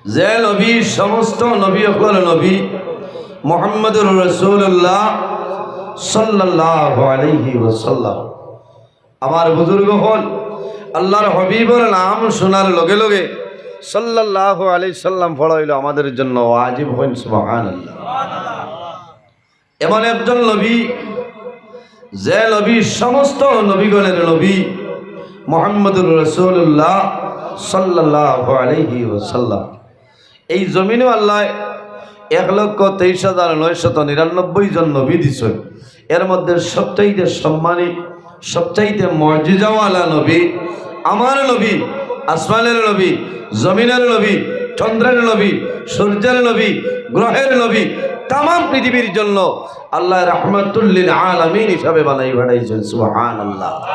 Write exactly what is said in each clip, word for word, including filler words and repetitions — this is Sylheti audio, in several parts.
যে নবী সমস্ত নবী অকলর নবী, মুহাম্মদুর রাসূলুল্লাহ সাল্লাল্লাহু আলাইহি ওয়াসাল্লাম। আমার বুজুর্গ অকল, আল্লাহর হাবিবর নাম শোনার লগে লগে সাল্লাল্লাহু আলাইহি সাল্লাম পড়া অইলো আমাদের জন্য ওয়াজিব। কইন সুবহানাল্লাহ। এমন একজন নবী, যে নবী সমস্ত নবীগণের নবী, মুহাম্মদুর রাসূলুল্লাহ সাল্লাল্লাহু আলাইহি ওয়াসাল্লাম। এই জমিনো আল্লাহ এক লক্ষ তেইশ হাজার নয়শত নিরানব্বই জন নবী দিছইন। এর মধ্যে সবচাইতে সম্মানী, সবচাইতে মর্যাদাওয়ালা নবী, আমার নবী, আসমানের নবী, জমিনের নবী, চন্দ্রের নবী, সূর্যের নবী, গ্রহের নবী, তামাম পৃথিবীর জন্য আল্লাহ রাহমাতুল লিল আলামিন হিসাবে বানাই পাঠাইছইন। সুবহানাল্লাহ।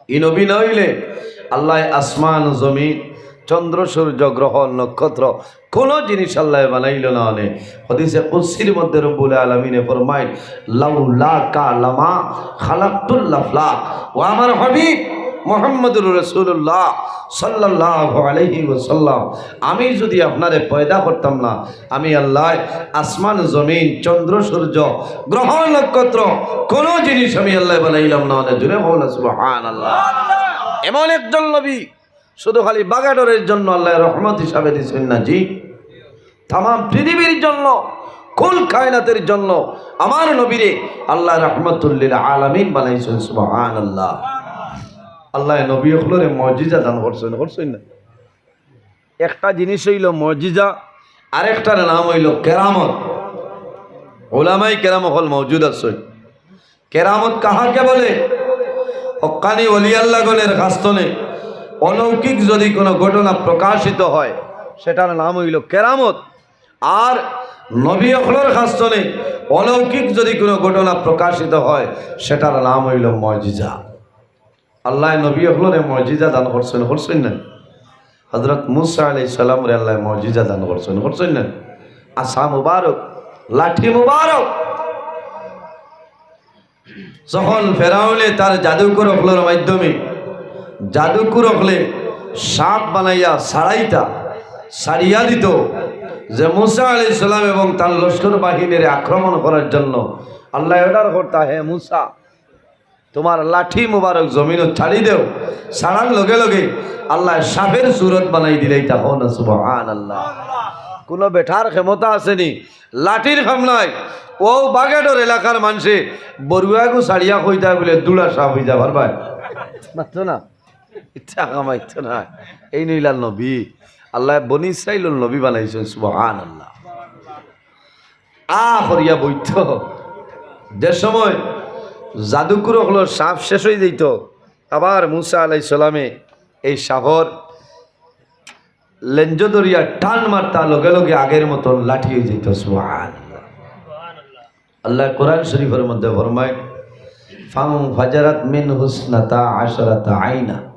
ই নবী না অইলে আল্লাহ আসমান, জমিন, চন্দ্র, সূর্য, গ্রহ, নক্ষত্র, কোনো জিনিস আল্লাহ বানাইলো না অনে। হাদিসে কুদসির মধ্যে রব্বুল আলামিনে ফরমাইন, "লাউলাকা লামা খালাকতুল আফলাক।" ও আমার হাবিব মুহাম্মদুর রাসূলুল্লাহ সাল্লাল্লাহু আলাইহি ওয়াসাল্লাম, আমি যদি আপনারে পয়দা করতাম না, আমি আল্লাহ আসমান, জমিন, চন্দ্র, সূর্য, গ্রহ, নক্ষত্র, কোনো জিনিস আমি আল্লাহ বানাইলাম না অনে। জোরে বলুন সুবহানাল্লাহ। এমন একজন নবী শুধু খালি বাগাডরের জন্য আল্লাহ রহমত হিসাবে দিছইন না, জি, তামাম পৃথিবীর জন্য, কুল কায়নাতের জন্য আমার নবীরে আল্লাহ রাহমাতুল লিল আলামিন বানাইছইন। সুবহানাল্লাহ। আল্লাহ নবী অকলরে মজিজা দান করছইন, করছইন না? একটা জিনিস অইলো মজিজা, আরেকটার নাম অইলো কেরামত। উলামায়ে কেরাম অকল মওজুদ আছইন। কেরামত কাহাকে বলে? হক্কানি ওলি আল্লাহগণের কাছ থনে অলৌকিক যদি কোনো ঘটনা প্রকাশিত হয়, সেটার নাম অইলো কেরামত। আর নবী অকলর কাছ থনে অলৌকিক যদি কোনো ঘটনা প্রকাশিত হয়, সেটার নাম অইলো মজিজা। আল্লাহ নবী অকলরে মজিজা দান করছইন, করছইন না? হযরত মুসা আলাইহিস সালামরে আল্লাহ মজিজা দান করছইন, করছইন না? আসা মুবারক, লাঠি মুবারক। যখন ফেরাউনে তার জাদুকর অকলর মাধ্যমে, জাদুকর অকলে সাপ বানাইয়া ছাড়াইতা, ছাড়িয়া দিত, যে মুসা আলাইহিস সালাম এবং তার লস্কর বাহিনীরে আক্রমণ করার জন্য আল্লাহ অর্ডার করতা, "হে মুসা, তোমার লাঠি মুবারক জমিনো ছাড়ি দেও।" ছাড়ার লগে লগে আল্লাহ সাপের সুরত বানাই দিলাইতা। কও না সুবহানাল্লাহ। কোনো বেটার ক্ষমতা আছে নি, লাঠির কাম নাই। ও বাগেডর এলাকার মানষে বরুয়াগু ছাড়িয়া কইতা বলে দুলা সাপ অইযা পারবায়? মাততো না, ইচ্ছা কামাইতো না। এইন অইলা নবী, আল্লাহ বনি ইসরাইলর নবী বানাইছইন। সুবহানাল্লাহ। আ করিয়া বইতো। যে সময় জাদুকর অকলর সাপ শেষ অই যাইতো, আবার মুসা আলাইহিস সালামে এই সাপর লেঞ্জ ধরিয়া টান মারতা, লগে লগে আগের মতন লাঠি অই যাইতো। সুবহানাল্লাহ। আল্লাহ কোরআন শরীফের মধ্যে ফরমায়, "ফানফাজারাত মিনহু ইসনাতা আশরাতা আইনা।"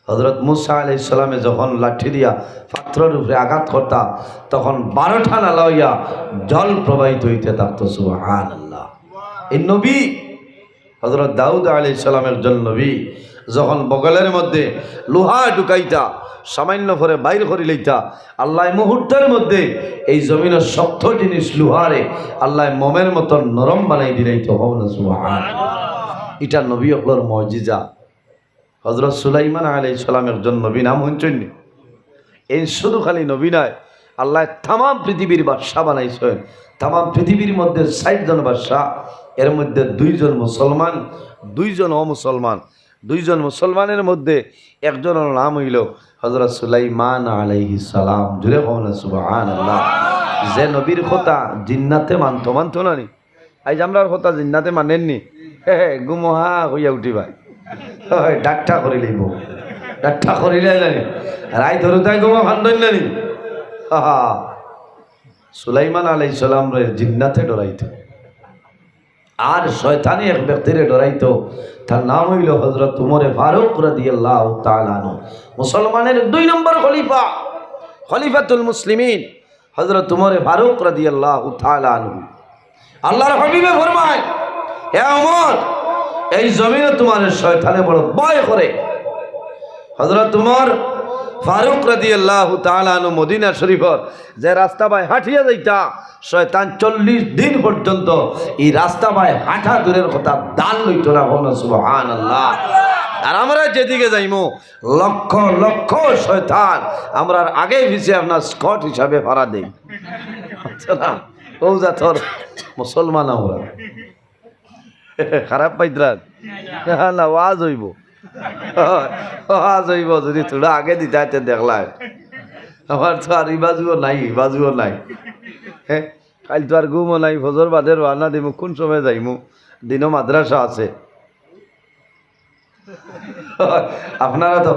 হযরত মুসা আলাইহিস সালামে যখন লাঠি দিয়া পাথরর উপরে আঘাত করতা, তখন বারোটা নালা অইয়া জল প্রবাহিত অইতে থাকতো। সুবহানাল্লাহ। এই নবী, হযরত দাউদ আলাইহিস সালাম একজন নবী, যখন বগলের মধ্যে লোহা ঢুকাইতা, সামান্য পরে বাইর করি লইতা, আল্লাহ মুহূর্তের মধ্যে এই জমিনর শক্ত জিনিস লোহারে আল্লাহ মোমের মতন নরম বানাই দিলাইতো। কও না সুবহানাল্লাহ। ইটা নবী অকলর মজিজা। হযরত সুলাইমান আলাইহিস সালাম একজন নবী, নাম হুনছইন নি? এইন শুধু খালি নবী নায়, আল্লাহ তামাম পৃথিবীর বাদশা বানাইছইন। তামাম পৃথিবীর মধ্যে ষাইট জন বাদশা, এর মধ্যে দুইজন মুসলমান, দুইজন অমুসলমান। দুইজন মুসলমানের মধ্যে একজনর নাম অইলো হযরত সুলাইমান আলাইহিস সালাম। জোরে কও না সুবহানাল্লাহ। যে নবীর কথা জিন্নাতে মানতো, মানতো না নি? আইজ আমরার কথা জিন্নাতে মানইন নি? হে হে, ঘুমো হা কইয়া উঠিবায়। হয়, ডাকটা করিলাইবো। ডাকটা করিলাই জানি। রাইত হরুতায় ঘুমো কান্দইন না নি? হা হা। সুলাইমান আলাইহিস সালামরে জিন্নাতে ডরাইতো। আর শয়তানে এক ব্যক্তিরে ডরাইতো, তার নাম অইলো হযরত উমরে ফারুক রাদিয়াল্লাহু তাআলা আনহু। মুসলমানের দুই নম্বর খলিফা, খলিফাতুল মুসলিমিন, হযরত উমরে ফারুক রাদিয়াল্লাহু তাআলা আনহু। আল্লাহর হাবিবে ফরমায়, "হে উমর, এই জমিনো তোমারে শয়তানে বড় ভয় করে।" হযরত উমর ফারুক রাদিয়াল্লাহু তাআলা আনহু মদিনা শরীফর যে রাস্তা বায় হাঁটিয়া যাইতা, শয়তান চল্লিশ দিন পর্যন্ত ই রাস্তা বায় হাঁটা দূরের কথা দান লইতো না। বলো সুবহানাল্লাহ। আর আমরা যেদিকে যাইমু, লক্ষ লক্ষ শয়তান আমরার আগে পিছে আপনার স্কট হিসাবে ফাড়া দেই। বুঝছো না? ও জাতর মুসলমান আমরা। খারাপ পাইতরা? না, না, ওয়াজ অইবো। ওয়াজ অইবো, যদি থুড়া আগে দিতায় তে দেখলায়। আমার তো আর ই বাজুও নাই, ই বাজুও নাই। হে, কাইল তো আর ঘুমও নাই, ফজর বাদে রওয়ানা দিমু, কুন সময় যাইমু? দিনো মাদ্রাসা আছে। আপনারা তো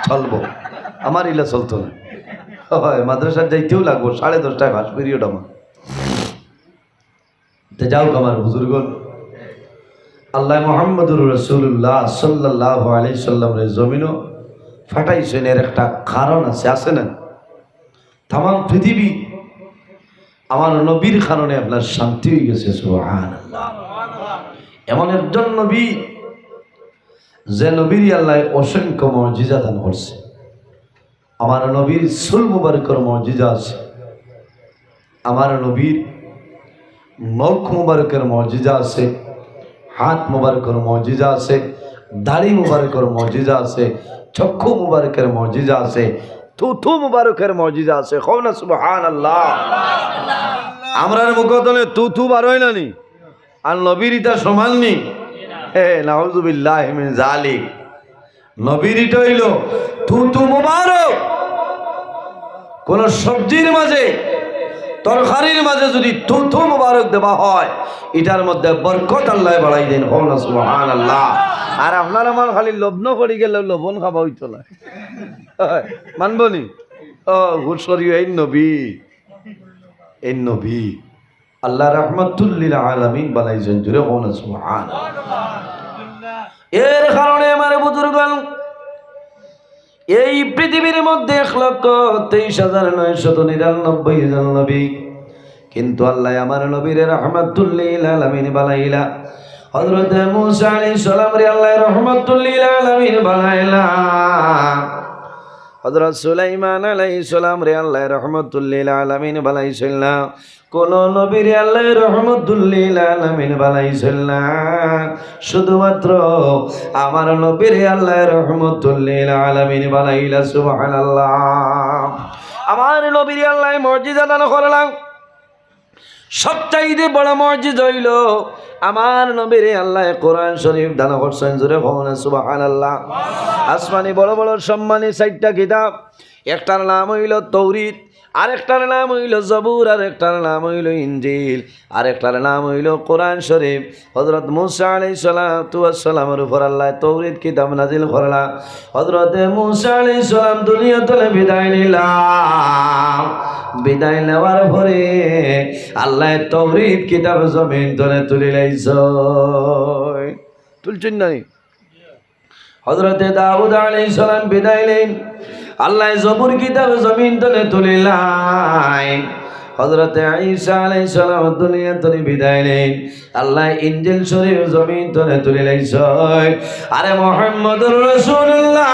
চলবো, আমার ইলা চলতো না। হয়, মাদ্রাসাত যাইতেও লাগবো, সাড়ে দশটায় পাস পিরিয়ড আমার। তে যাউক আমার বুজুর্গন, আল্লাহ মুহাম্মদুর রাসূলুল্লাহ সাল্লাল্লাহু আলাইহি সাল্লামরে জমিনো ফাটাইছইন, এর একটা কারণ আছে, আছে না? তামাম পৃথিবী আমার নবীর কারণে আপনার শান্তি অই গেছে। সুবহানাল্লাহ। এমন একজন নবী, যে নবীর আল্লাহ অসংখ্য মুজিজা দান করছে। আমার নবীর চুল মুবারকর মুজিজা আছে, আমার নবীর মুখ মুবারকর মুজিজা আছে, হাত মুবারকর মুজিজা আছে, দাড়ি মুবারকর মুজিজা আছে, চক্ষু মুবারকর মুজিজা আছে, থুথু মুবারকর মুজিজা আছে। কও না সুবহানাল্লাহ। আমরার মুখ তনে থুথু বার অয় না নি? আর নবীর ইটা সমান নি? হে, নাউজুবিল্লাহি মিন জালিক। নবীর ইটা অইলো থুথু মুবারক। কোন সবজির মাঝে, তরকারির মাঝে যদি থুথু মুবারক দেওয়া হয়, ইটার মধ্যে বরকত আল্লাহ বাড়াই দেন। কও না সুবহানাল্লাহ। আর আপনার আমার খালি লবণ পড়ি গেলে লবণ খাওয়া অইতো না। মানবো নি? ও, হুশ করিও, এই নবী, এই নবী আল্লাহ রাহমাতুল্লিল আলামিন বানাইছইন, জোরে কও না সুবহানাল্লাহ। এর কারণে আমার বুজুর্গন, এই পৃথিবীর মধ্যে এক লক্ষ তেইশ হাজার নয়শত নিরানব্বই জন নবী, কিন্তু আল্লাহ আমার নবীরে রাহমাতুল্লিল আলামিন বানাইলা। হযরতে মুসা আলাইহিস সালামরে আল্লাহ রাহমাতুল্লিল আলামিন বানাইলা। হযরত সুলাইমান আলাইহিস সালামরে আল্লাহ রাহমাতুল্লিল আলামিন বানাইছইন না। কোন নবীরে আল্লাহ রাহমাতুল্লিল আলামিন বানাইছইন না। শুধুমাত্র আমার নবীরে আল্লাহ রাহমাতুল্লিল আলামিন বানাইলা। সুবহানাল্লাহ। আমার নবীরে আল্লাহ মুজিজা দান করলা। সবচাইতে বড় মুজিজা অইলো আমার নবীরে আল্লাহ কোরআন শরীফ দান করছইন। জোরে কও না সুবহানাল্লাহ। আসমানি বড় বড় সম্মানী চাইরটা কিতাব, একটার নাম অইলো তৌরিত, আরেকটার নাম অইলো জবুর, আরেকটার নাম অইলো ইঞ্জিল, আরেকটার নাম অইলো কোরআন শরীফ। হযরত মুসা আলাইহিস সালাতু ওয়াস সালামর উপর আল্লাহ তৌরিত কিতাব নাজিল করলা। হযরতে মুসা আলাইহিস সালাম দুনিয়া তনে বিদায় নিলা। বিদায় নেওয়ার পরে আল্লাহ তৌরিত কিতাব জমিন তনে তুলি লাইছইন। তুলছইন না নি? হযরতে দাউদ আলাইহিস সালাম বিদায় নেইন, আল্লাহ জবুর কিতাব জমিন তনে তুলিলাইন। হযরতে ঈসা আলাইহিস সালাম দুনিয়া তনে বিদায় নেইন, আল্লাহ ইঞ্জিল শরীফ জমিন তনে তুলিলাইছইন। আরে মুহাম্মদুর রাসূলুল্লাহ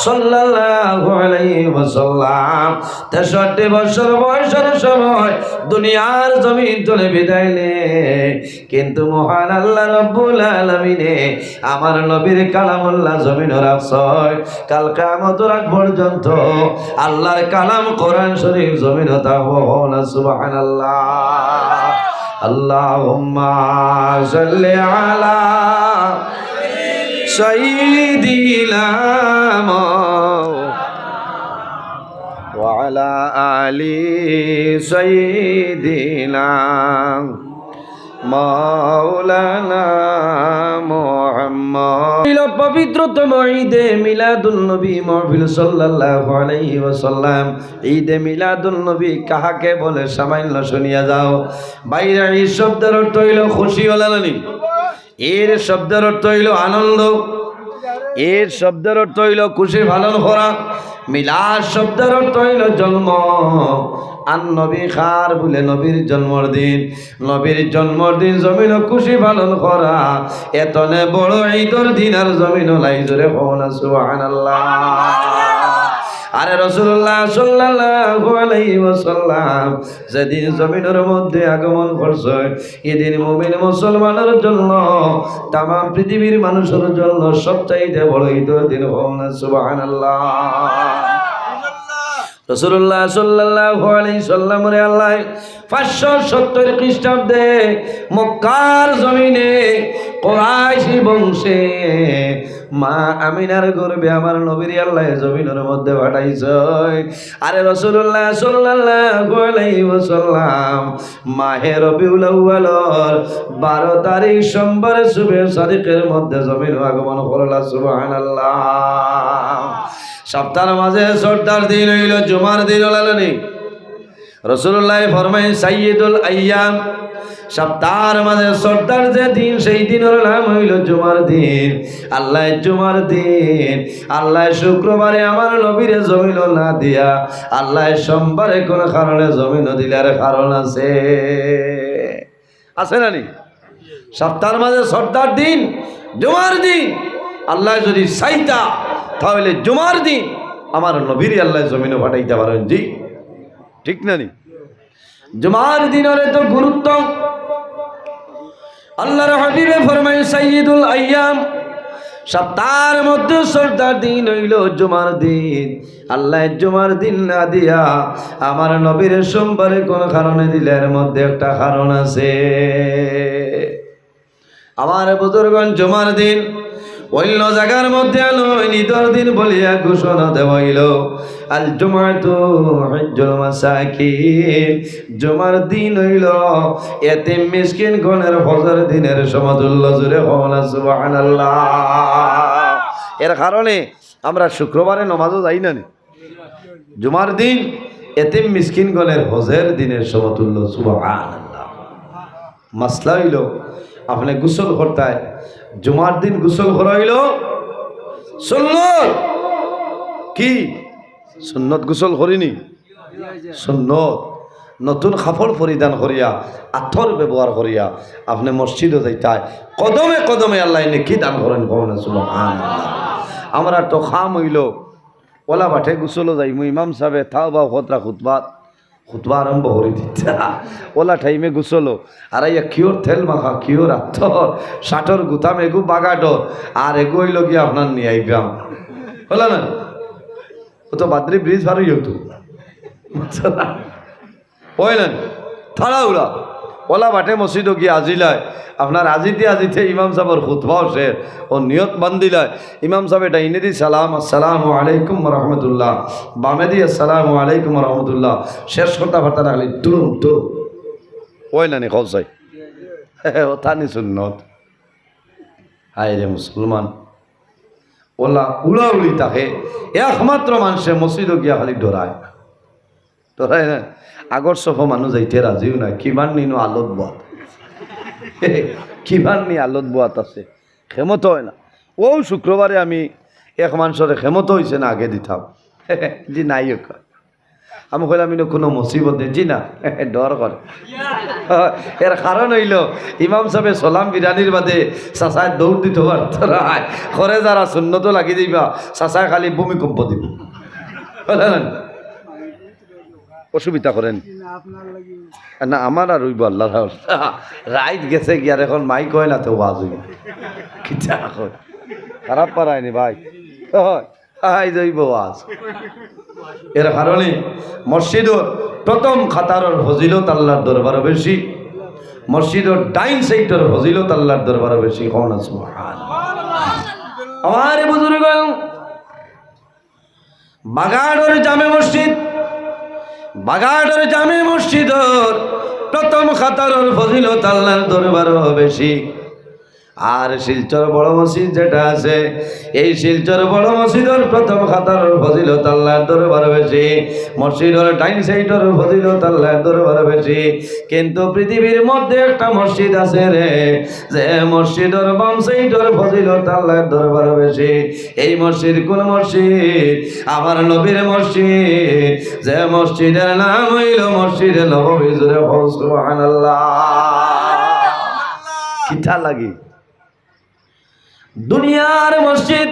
সাল্লাল্লাহু আলাইহি ওয়াসাল্লাম তেষট্টি বছর বয়সর সময় দুনিয়ার জমিন তনে বিদায় নেইন। কিন্তু মহান আল্লাহ রব্বুল আলামিনে আমার নবীর কালামুল্লাহ জমিনো রাখছইন। কাল কিয়ামতর আগ পর্যন্ত আল্লাহর কালাম কোরআন শরীফ জমিনো থাকবো। কও না সুবহানাল্লাহ। আল্লাহুম্মা সাল্লি আলা সাইয়্যিদিনা মুহাম্মাদ ওয়া আলা আলি সাইয়্যিদিনা মাওলানা মুহাম্মদ। ছিল পবিত্রতম ঈদে মিলাদুন নবী মাহফিল সাল্লাল্লাহু আলাইহি ওয়াসাল্লাম। ঈদে মিলাদুন নবী কাহাকে বলে সামান্য শুনিয়া যাও। বাইরে ঈদ শব্দর অর্থ অইলো খুশি অলা না নি? ঈদ শব্দর অর্থ অইলো আনন্দ। ঈদ শব্দর অর্থ অইলো খুশি পালন করা, মিলাদ শব্দর অর্থ অইলো জন্ম। আর নবী কার বুলে? নবীর জন্মর দিন। নবীর জন্মর দিন জমিনো খুশি পালন করা, এতনে বড় ঈদর দিন আর জমিনো নাই। জোরে কও না সুবহানাল্লাহ। আরে রাসূলুল্লাহ সাল্লাল্লাহু আলাইহি ওয়াসাল্লাম যেদিন জমিনর মধ্যে আগমন করছইন, এদিন মুমিন মুসলমানর জন্য, তামাম পৃথিবীর মানুষর জন্য সবচাইতে বড় ঈদর দিন। কও না সুবহানাল্লাহ। রাসূলুল্লাহ সাল্লাল্লাহু আলাইহি সাল্লামরে আল্লায় পাঁচশো সত্তর খ্রিস্টাব্দে মক্কার জমিনে কুরাইশি বংশে মা আমিনার গর্ভে আমার নবীরে আল্লায় জমিনর মধ্যে পাঠাইছইন। আরে রাসূলুল্লাহ সাল্লাল্লাহু আলাইহি ওয়াসাল্লাম মাহে রবিউল আউয়ালর বারো তারিখ সোমবারে সুবহে সাদিকের মধ্যে জমিনো আগমন করলা। সুবহানাল্লাহ। সপ্তাহর মাঝে সর্দার দিন অইলো জুমার দিন, অলা নি? রাসূলুল্লায় ফরমাইন, সাইয়্যিদুল আইয়াম, সপ্তাহর মাঝে সর্দার যে দিন, সেই দিনর নাম অইলো জুমার দিন। আল্লায় জুমার দিন, আল্লায় শুক্রবারে আমার নবীরে জমিনো না দিয়া, আল্লায় সোমবারে কোন কারণে জমিনো দিলার কারণ আছে? আছে না নি? সপ্তাহর মাঝে সর্দার দিন, জুমার দিন, আল্লায় যদি চাইতা, তাহলে জুমার দিন আমার নবীরে আল্লায় জমিনো পাঠাইতা পারইন। জি, ঠিক না নি? জুমার দিনর এত গুরুত্ব। আল্লাহর হাবিবে ফরমাইন, সাইয়্যিদুল আইয়াম, সপ্তাহর মধ্যে সর্দার দিন অইলো জুমার দিন। আল্লায় জুমার দিন না দিয়া আমার নবীরে সোমবারে কোন কারণে দিলা? এর মধ্যে একটা কারণ আছে। আমার বুজুর্গন, জুমার দিন অইন্য জাগার মধ্যে আনো, ঈদর দিন বলিয়া ঘোষণা দেওয়া অইলো, আল জুমাতু হিজ্জুল মাসাকিন, জুমার দিন অইলো এতিম মিসকিন গণের হজর দিনের সমতুল্য। জোরে কও না সুবহানাল্লাহ। এর কারণে আমরা শুক্রবারে নমাজো যাই না নি? জুমার দিন এতিম মিসকিন গণের হজের দিনের সমতুল্য। সুবহানাল্লাহ। মাসলা অইলো, আপনে গোসল করতায়, জুমার দিন গোসল করা অইলো সুন্নত। কি সুন্নত? গোসল করি নি? সুন্নত। নতুন কাপড় পরিধান করিয়া, আতর ব্যবহার করিয়া আপনে মসজিদো যাইতায়, কদমে কদমে আল্লায় নেকি দান করইন। কও না সুবহানাল্লাহ। আমরার তো কাম অইলো, অলা বাটে গোসলো যাইমু, ইমাম সাবে থাও বাও খতরা খুতবা, খুতবা আরম্ভ করি দিতা। অলা টাইমে গোসলো, আর আইয়া কিওর তেল মাখা, কিওর আতর, শার্টর গুতাম এগু বাগাডর, আর এগু অইলো গিয়া আপনার নিয়াইবাম। অলা না? ও তো বাদরি ব্রিজ পার অইয়া তো। অয় না নি? তাড়াহুড়া। অলা বাটে মসজিদো গিয়া আজিলায়। আপনার আজিতে আজিতে ইমাম সাবর খুতবাও শেষ। ও নিয়ত বান্ধিলায়। ইমাম সাবে ডাইনেদি সালাম, "আসসালামু আলাইকুম ওয়া রাহমাতুল্লাহ।" বামেদি, "আসসালামু আলাইকুম ওয়া রাহমাতুল্লাহ।" শেষ করতা পারতা না, খালি দুরুম, দুরুম। অয় না নি, কও চাই? অতা নি সুন্নত। হায় রে মুসলমান। অলা উড়াউড়ি থাকে। একমাত্র মানষে মসজিদো গিয়া খালি ডরায়। ডরায় না। আগর সফো মানুষ যাইতে রাজিও না। কিমান নিনু আলত বওয়াত। কিমান নি আলত বওয়াত আছে। খেমত অয় না। অউ শুক্রবারে আমি এক মানষরে খেমত অইছে না আগে দিতাম। জি নাই অকা। আমি কইলাম, "ইনো কুনু মুসিবত নি?" জি না, ডর করে। এর কারণ অইলো, ইমাম সাবে সালাম ফিরানির বাদে চাচায় দৌড় দিতো পারতো নায়। করে যারা সুন্নতো লাগি দিবা, চাচায় খালি ভূমিকম্প দিবো। বুঝলেন? অসুবিধা করেন। না, আমার আর অইবো আল্লাহ। রাইত গেছে গিয়া, আর এখন মাইক অয় না তে ওয়াজ অইবো। কিতা কয়? খারাপ পারায়নি ভাই। অয়। আইজ অইবো ওয়াজ। এর কারণে মসজিদর প্রথম কাতারর ফজিলত আল্লার দরবারো বেশি, মসজিদর ডাইন সাইডর ফজিলত আল্লার দরবারো বেশি। কও না সুবহানাল্লাহ। আমার বুজুর্গ, বাগাড়র জামে মসজিদ, বাগাড়র জামে মসজিদর প্রথম কাতারর ফজিলত আল্লার দরবারো বেশি। আর শিলচর বড় মসজিদ যেটা আছে, এই শিলচর বড় মসজিদর প্রথম কাতারর ফজিলত আল্লার দরবারো বেশি, মসজিদর ডাইন সাইডর ফজিলত আল্লার দরবারো বেশি। কিন্তু পৃথিবীর মধ্যে একটা মসজিদ আছে রে, যে মসজিদর বাম সাইডর ফজিলত আল্লার দরবারো বেশি। এই মসজিদ কোন মসজিদ? আমার নবীর মসজিদ, যে মসজিদর নাম অইলো মসজিদে নববী। জোরে কও সুবহানাল্লাহ। কিতা লাগি? দুনিয়ার মসজিদ,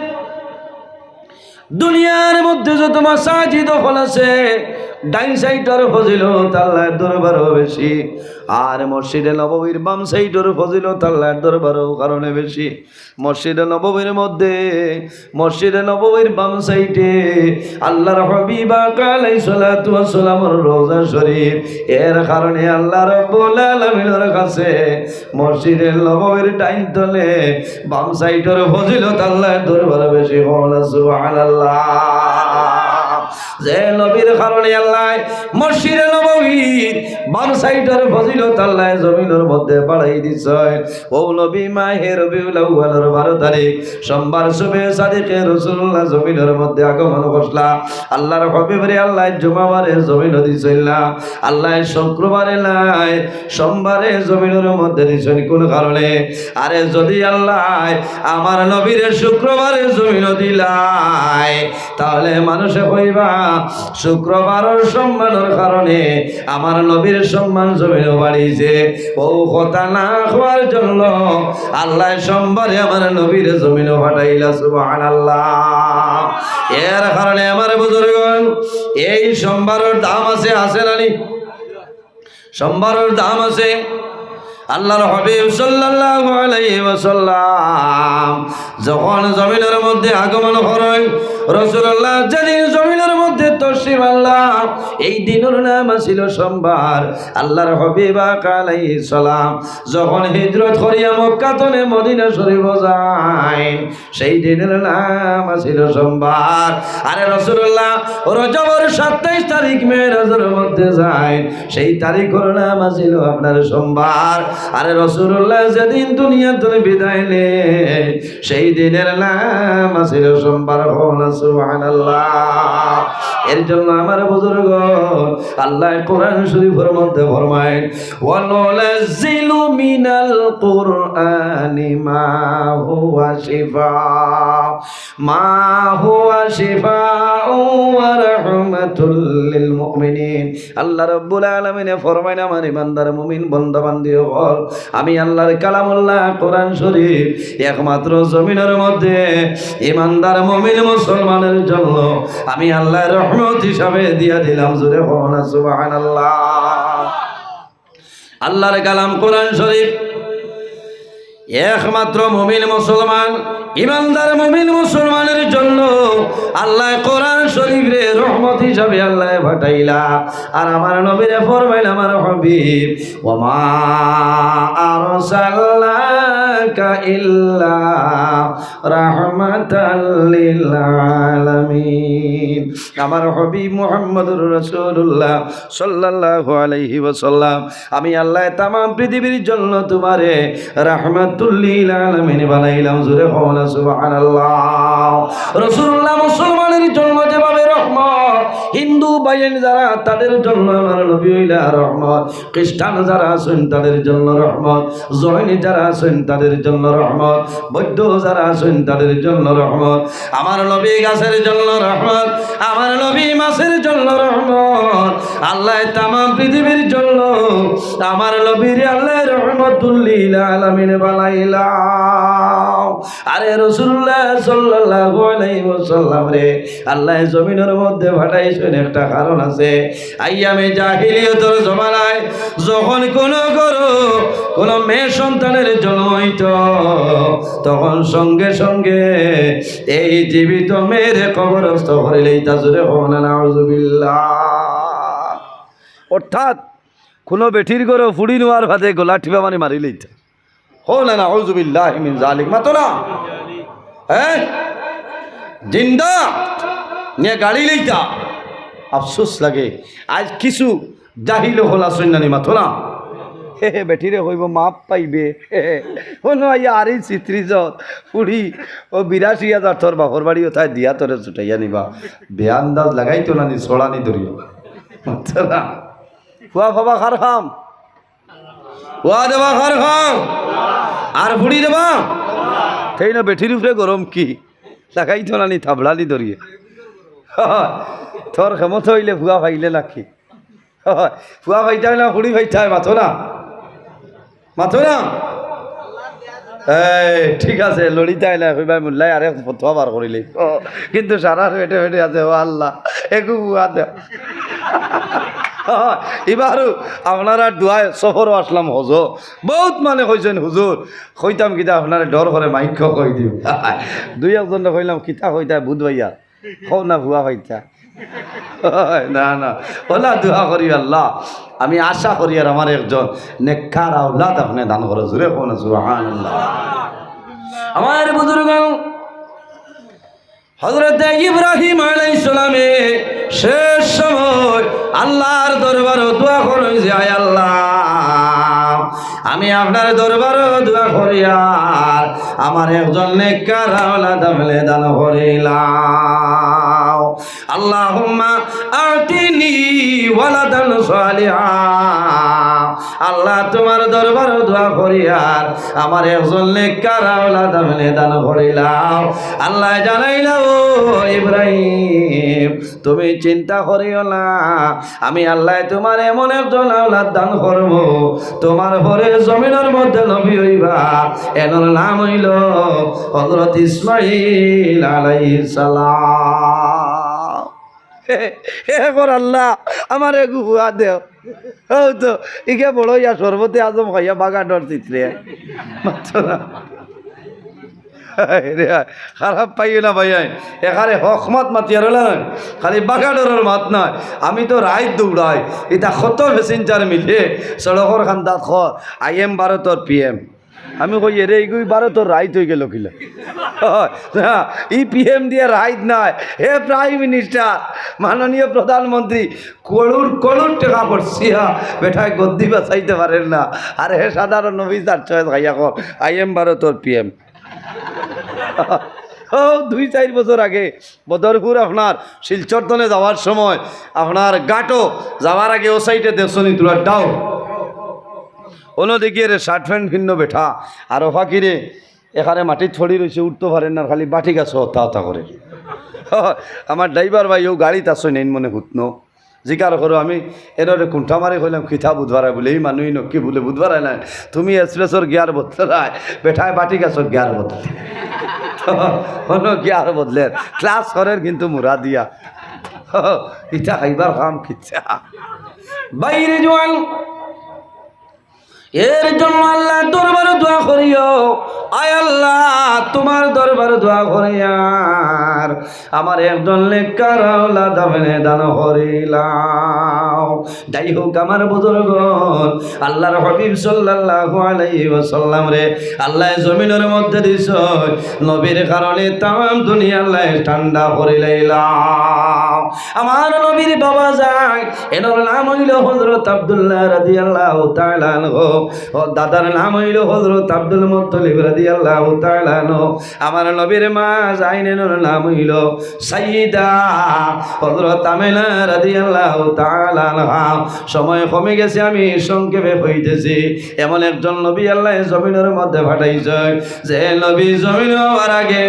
দুনিয়ার মধ্যে যত মাসাজিদ অকল আছে, ডাইন সাইডর ফজিলত আল্লার দরবারো বেশি, আর মসজিদে নববীর বাম সাইডর ফজিলত আল্লার দরবারো কারণে বেশি। মসজিদে নববীর মধ্যে, মসজিদে নববীর বাম সাইডে আল্লার হাবিব আকা আলাইহিস সালাতু ওয়াস সালামর রওজা শরীফ। এর কারণে আল্লাহ রাব্বুল আলামিনর কাছে মসজিদে নববীর ডাইন তলে বাম সাইডর ফজিলত আল্লার দরবারো বেশি। কও না সুবহানাল্লাহ। যে নবীর কারণে আল্লায় মসজিদে নববীর বাম সাইডর ফজিলত আল্লায় জমিনর মধ্যে বাড়াই দিছে। ও নবী, মাহে রবিউল আউয়ালর বারো তারিখ সোমবার সুবে সাদিকে রাসুলুল্লাহ জমিনর মধ্যে আগমন করছলা। আল্লার হাবিবরে আল্লায় জুমাবারে জমিনো দিছইন না, আল্লায় শুক্রবারে নায়, সোমবারে জমিনর মধ্যে দিছইন। কোন কারণে? আরে, যদি আল্লায় আমার নবীরে শুক্রবারে জমিনো দিলায়, তাহলে মানুষে কইবা, শুক্রবারর সম্মানর কারণে আমার নবীর সম্মান জমিনো বাড়িছে। অউ কথা না কওয়ার জন্য আল্লায় সোমবারে আমার নবীরে জমিনো পাঠাইলা। সুবহানাল্লাহ। এর কারণে আমার বুজুর্গগণ, এই সোমবারর দাম আছে, আছে না নি? সোমবারর দাম আছে। আল্লার হাবিব সাল্লাল্লাহু আলাইহি ওয়াসাল্লাম যখন জমিনর মধ্যে আগমন করইন, রাসুলুল্লাহ যেদিন জমিনর মধ্যে তশরিফ আনলা, এই দিনর নাম আছিল সোমবার। আল্লার হাবিব আকা আলাইহিস সালাম যখন হিজরত করিয়া মক্কা তনে মদিনা শরীফো যাইন, সেই দিনর নাম আছিল সোমবার। আরে রাসুলুল্লাহ রজবর সাতাইশ তারিখ মেরাজর মধ্যে যাইন, সেই তারিখর নাম আছিল আপনার সোমবার। আরে রাসুলুল্লাহ যেদিন দুনিয়া তনে বিদায় নেইন, সেই দিনর নাম আছিল সোমবার। কও না সুবহানাল্লাহ। এর জন্য আমার বুজুর্গ, আল্লায় কোরআন শরীফর মধ্যে ফরমাইন, "ওয়া নুনাজ্জিলু মিনাল কুরআনি মা হুয়া শিফা, মা হুয়া শিফাউ ওয়া রাহমাতুল লিল মুমিনিন।" আল্লাহ রাব্বুল আলামিনে ফরমাইন, আমার ইমানদার মুমিন বান্দা বান্দি অকল, আমি আল্লার কালামুল্লাহ কোরআন শরীফ একমাত্র জমিনর মধ্যে ইমানদার মুমিন মুসলমানর জন্য আমি আল্লায় রহমত হিসাবে দিয়া দিলাম। জোরে কও না সুবহানাল্লাহ। আল্লার কালাম কোরআন শরীফ একমাত্র মুমিন মুসলমান, ইমানদার মুমিন মুসলমানর জন্য আল্লায় কোরআন শরীফরে রহমত হিসাবে আল্লায় পাঠাইলা। আর আমার নবীরে ফরমাইন, আমার হাবিব, "ওয়া মা আরসালনাকা ইল্লা রাহমাতাল লিল আলামিন।" আমার হাবিব মুহাম্মদুর রাসুলুল্লাহ সাল্লাল্লাহু আলাইহি ওয়াসাল্লাম, আমি আল্লায় তামাম পৃথিবীর জন্য তুমারে রাহমাতুল লিল আলামিন বানাইলাম। জোরে কও না সুবহানাল্লাহ। রাসুলুল্লাহ মুসলমানর জন্য যেভাবে রহমত, হিন্দু ভাইয়াইন যারা, তাদের জন্য আমার নবী অইলা রহমত, খ্রিস্টান যারা আছইন তাদের জন্য রহমত, জৈন যারা আছইন তাদের জন্য রহমত, বৌদ্ধ যারা আছইন তাদের জন্য রহমত, আমার নবী গাছের জন্য রহমত, আমার নবী মাছের জন্য রহমত। আল্লায় তামাম পৃথিবীর জন্য আমার নবীরে আল্লায় রহমাতুল লিল আলামিন বানাইলা। আরে রাসুলুল্লাহ সাল্লাল্লাহু আলাইহি ওয়াসাল্লামরে আল্লায় জমিনর মধ্যে পাঠাইছইন, একটা কারণ আছে। আইয়ামে জাহিলিয়তর জমানায় যখন কোনো ঘরো কোনো মেয়ে সন্তানের জন্ম অইতো, তখন সঙ্গে সঙ্গে এই জীবিত মেয়েরে কবরস্থ করিলাইতা। জোরে কও না নাউজুবিল্লাহ। অর্থাৎ কোনো বেটির ঘরো ফুড়িন অওয়ার বাদে গলা টিপা মারি মারিলাইতা। কও না নাউজুবিল্লাহি মিন জালিক, মাতো না। হ্যাঁ, জিন্দা নিয়া গাড়িলাইতা। আফসোস লাগে, আইজ কিছু জাহিল অকল আছইন না নি, মাতো না। হে হে, বেটিরে কইবো মাফ পাইবে। হে হে, অনো আইয়া আরি ছিত্রিছত, ফুড়ি, ও বিরাশি হাজার তোর বাপর বাড়ি অতায় দিয়া তোরে ছুটাইয়া নিবা। বেআন্দাজ লাগাইতো না নি, ছড়ানি ধরিয়া। বুঝছো না? ফুয়া ফাবা কার কাম? ফুয়া দেবা কার কাম? আর ফুড়ি দেবা? তেই না বেটির উপরে গরম কি? লাগাইতো না নি, থাবড়ানি ধরিয়া। তোর ক্ষমতা অইলে ফুয়া পাইলে নাকি? ফুয়া পাইতায় না, ফুড়ি পাইতায়, মাতো না, মাতো না। এই, ঠিক আছে, লড়িতায় না, কইবায় মুল্লায় আরেক ফতোয়া বার করিলে। কিন্তু সারার পেটে পেটে আছে, ও আল্লাহ, একু ফুয়া দেও। ইবারও আপনারার দোয়ায় সফরও আসলাম হজ। বউত মানে কইছইন, "হুজুর, কইতাম কিতা, আপনারে ডর করে মাইক কই দিও।" দুই একজনরে কইলাম, "কিতা কইতায় বুধ ভাইয়া?" কও না, ফুয়া পাইতা। না, না, অলা দোয়া করি, "আল্লাহ, আমি আশা করি আর আমার একজন নেককার আওলাদ আপনে দান করো।" জোরে কও না, সুবহানাল্লাহ। আমার বুজুর্গ, হযরত ইব্রাহিম আলাইহিস সালামে শেষ সময় আল্লাহর দরবারো দোয়া করইন যে, "আয় আল্লাহ, আমি আপনার দরবারো দোয়া করি আর আমার একজন নেককার আওলাদ আপনে দান করিলাও।" আল্লাহুম্মা আতিনি ওয়ালাদান সালিহা। আল্লাহ, তোমার দরবারো দোয়া করি আর আমার একজন নেককার আওলাদ আপনে দান করিলাও। আল্লায় জানাইলা, "ও ইব্রাহিম, তুমি চিন্তা করিও না, আমি আল্লায় তোমারে এমন একজন আওলাদ দান করমু, তোমার পরে জমিনর মধ্যে নবী অইবা, এনর নাম অইলো হযরত ইসমাইল আলাইহিস সালাম।" হে কর আল্লাহ, আমারে একগু ফুয়া দেও। অউ তো, ইগু বড় অইয়া শরবতে আজম খাইয়া বাগাডর চিত্রে। মাতো না। রে, খারাপ পাইও না ভাইয়াইন, এখানে হক মাত মাতিয়ার অলা নায়, খালি বাগাডরর মাত নায়। আমি তো রাইত দৌড়াই, ইতা কত passenger মিলে সড়কর কান্দাত কয়, "I am ভারতর P M।" আমি কই, "এরে, ইগু ভারতর রাইত অইগেলো কিলা?" না, ই P M দিয়া রাইত নায়, হে Prime Minister, মাননীয় প্রধানমন্ত্রী, করোড় করোড় টেকা খরচিয়া বেটায় গদ্দি বাচাইতে পারের না, আর হে সাধারণ অফিসার ছয় খাইয়া কর, "I am ভারতর P M।" অউ দুই চাইর বছর আগে বদরপুর আপনার শিলচর তনে যাওয়ার সময় আপনার ঘাটো যাওয়ার আগে অউ সাইডে দেখছনি তুরা ডাউন। অনো দেখি এরে shirt pant ফিন্দ বেটা, আর অউ ফাকিরে এখানে মাটিত পড়ি রইছে, উঠতো পারের না, খালি বাটি গাছো হতা হতা করের। আমার driver ভাই অউ গাড়িত আছইন, এইন মনে হুতনো। জিকার করো, আমি এনরে কুন্ঠা মারি কইলাম, "কিতা বুধবারায়?" বুলে, "ই মানুষ নক্কি বুলে বুধবারায় নায়, তুমি expressর gear বদলায়, বেটায় বাটি গাছর gear বদলে।" তো অনো gear বদলের, class করের কিন্তু মুরা দিয়া। ইতা খাইবার কাম কিতা? বাইরে জোয়ান, এর জন্য আল্লাহর দরবারো দোয়া করিও, "আয় আল্লাহ, তোমার দরবারো দোয়া করি আর আমার একজন নেককার আওলাদ আপনে দান করিলাও।" যাই হোক, আমার বুজুর্গ, আল্লাহর হাবিব সাল্লাল্লাহু আলাইহি ওয়াসাল্লামরে আল্লায় জমিনর মধ্যে দিছইন, নবীর কারণে তামাম দুনিয়া আল্লায় ঠান্ডা করিলাইলা। আমার নবীর বাবা যাইন, এনর নাম অইলো হযরত আব্দুল্লাহ রাদিয়াল্লাহু তাআলা আনহু। অউ দাদার নাম অইলো হযরত আব্দুল মুত্তালিব রাদিয়াল্লাহু তাআলা আনহু। আমার নবীর মা যাইন, এনর নাম অইলো সাইয়্যিদা হযরত আমিনা রাদিয়াল্লাহু তাআলা আনহা। সময় কমি গেছে, আমি সংক্ষেপে কইতেছি। এমন একজন নবী আল্লায় জমিনর মধ্যে পাঠাইছইন, যে নবী জমিনো আওয়ার আগে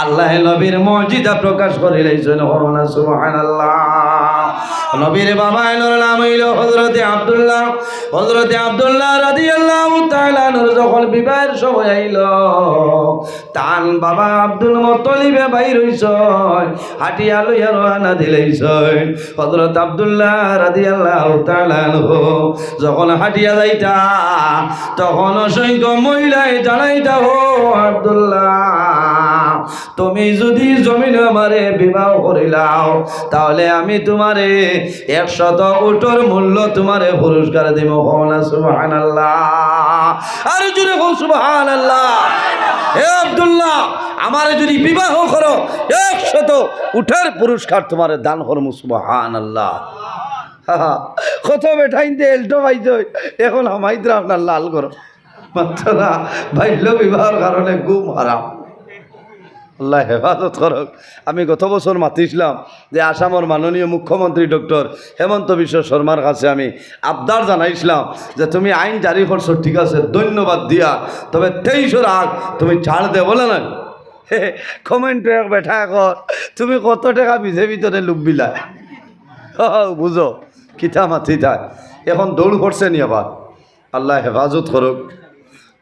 আল্লায় নবীর মুজিজা প্রকাশ করিলাইছইন। কও না সুবহানাল্লাহ। নবীর বাবা এনর নাম অইলো হযরতে আব্দুল্লাহ। হযরতে আব্দুল্লাহ রাদিয়াল্লাহু তাআলা আনহুর যখন বিবাহের সময় আইলো, তান বাবা আব্দুল মুত্তালিবে বাইর অইছইন, হাটিয়া লইয়া রওয়ানা দিলাইছইন। হযরত আব্দুল্লাহ রাদিয়াল্লাহু তাআলা আনহু যখন হাটিয়া যাইতা, তখন অসংখ্য মহিলায় জানাইতা, "ও আব্দুল্লাহ, তুমি যুদি জমিনো আমারে বিবাহ করিলাও, তাহলে আমি তুমারে একশত উটর মূল্য তুমারে পুরস্কার দিমু।" কও না সুবহানাল্লাহ। আর জোরে কও সুবহানাল্লাহ। হে আব্দুল্লাহ, আমারে যুদি বিবাহ করো, একশত উটর পুরস্কার তুমারে দান করমু। সুবহানাল্লাহ। কত বেটাইন্তে এলটো পাইছইন, এখন হামাইতরা আপনার লাল করো। মাত্র না, বাল্য বিবাহর কারণে ঘুম হারাম। আল্লায় হেফাজত করউক। আমি গত বছর মাতিছলাম যে আসামর মাননীয় মুখ্যমন্ত্রী ডক্টর হিমন্ত বিশ্ব শর্মার কাছে আমি আবদার জানাইছলাম যে তুমি আইন জারি করছো, ঠিক আছে, ধন্যবাদ দিয়া, তবে তেইশর আগ তুমি ছাড় দেও, বলে না? কমেন্টো এক বেটায় কর, তুমি কত টেকা বিজেপি তনে লুব্বিলা? বুঝো, কিতা মাতিতায়। এখন দৌড় করছে নি আবার। আল্লায় হেফাজত করউক।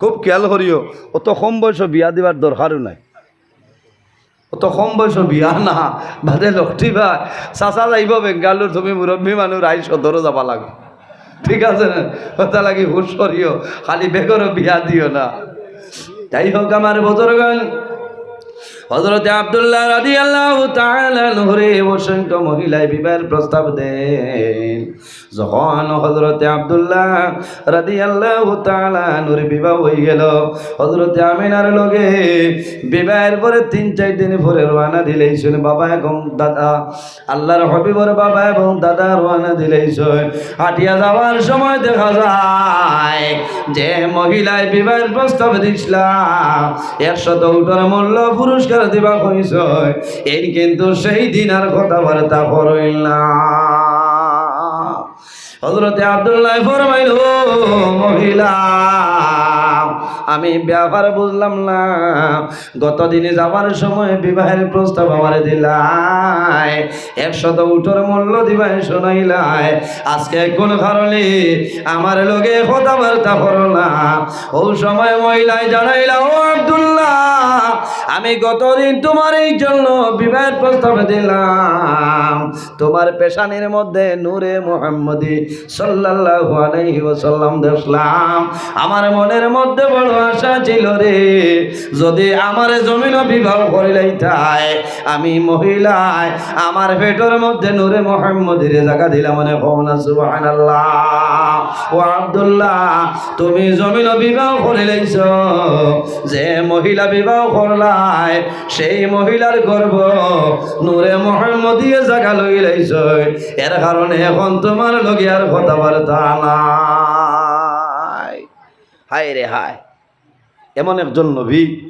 খুব খেয়াল করিও, অত কম বয়সো বিয়া দিবার দরকারও নাই। অত কম বয়সো বিয়া না, বাদে লক্ষ্মী ভাই, চাচা যাইবো বেঙ্গালুর, তুমি মুরব্বী মানুষ, আই সদরো যাবা লাগবো। ঠিক আছে না? কথা লাগি হুশ করিও, খালি বেগরও বিয়া দিও না। যাই হোক, আমার বুজুর্গান, হযরতে আব্দুল্লাহ রাদিয়াল্লাহু তাআলা আনহুরে অসংখ্য মহিলায় বিবাহের প্রস্তাব দেন। যখন হযরতে আব্দুল্লাহ রাদিয়াল্লাহু তাআলা আনহুর বিবাহ অইগেল, হযরতে আমিনার লগে বিবাহের পরে তিন চাইর দিন পরে রওয়ানা দিলাইছইন বাবা এবং দাদা, আল্লাহর হাবিবর বাবা এবং দাদা রওয়ানা দিলাইছইন। হাটিয়া যাওয়ার সময় দেখা যায় যে মহিলায় বিবাহের প্রস্তাব দিছলা, একশত উটর মূল্য পুরস্কার দিবা কইছইন, এইন কিন্তু সেই দিন আর কথাবার্তা করইন না। হযরতে আব্দুল্লাহ ফরমাইল, "ও মহিলা, আমি ব্যাপার বুঝলাম না, গত দিনে যাবার সময় বিবাহের প্রস্তাব আমারে দিলায়, একশত উটর মূল্য দিবায় শুনাইলায়, আজকে কোন কারণে আমার লগে কথাবার্তা করো না?" ওই সময় মহিলায় জানাইলা, "ও আব্দুল্লাহ, আমি গত দিন তোমার এই জন্য বিবাহের প্রস্তাব দিলাম, তোমার পেশানির মধ্যে নূরে মুহাম্মদী সাল্লাল্লাহু আলাইহি ওয়াসাল্লাম দেখলাম। আমার মনের মধ্যে বড় আশা ছিল রে, যদি আমারে জমিনো বিবাহ করিলাইতায়, আমি মহিলায় আমার পেটর মধ্যে নূরে মুহাম্মদীরে জাগা দিলাম।" মানে কও না সুবহানাল্লাহ। ও আব্দুল্লাহ, তুমি জমিনো বিবাহ করিলাইছো, যে মহিলা বিবাহ করলায়, সেই মহিলার গর্ভ নূরে মুহাম্মদীয়ে জাগা লইলাইছইন, এর কারণে এখন তোমার লগে আর কথাবার্তা নাই। হায় রে হায়, এমন একজন নবী,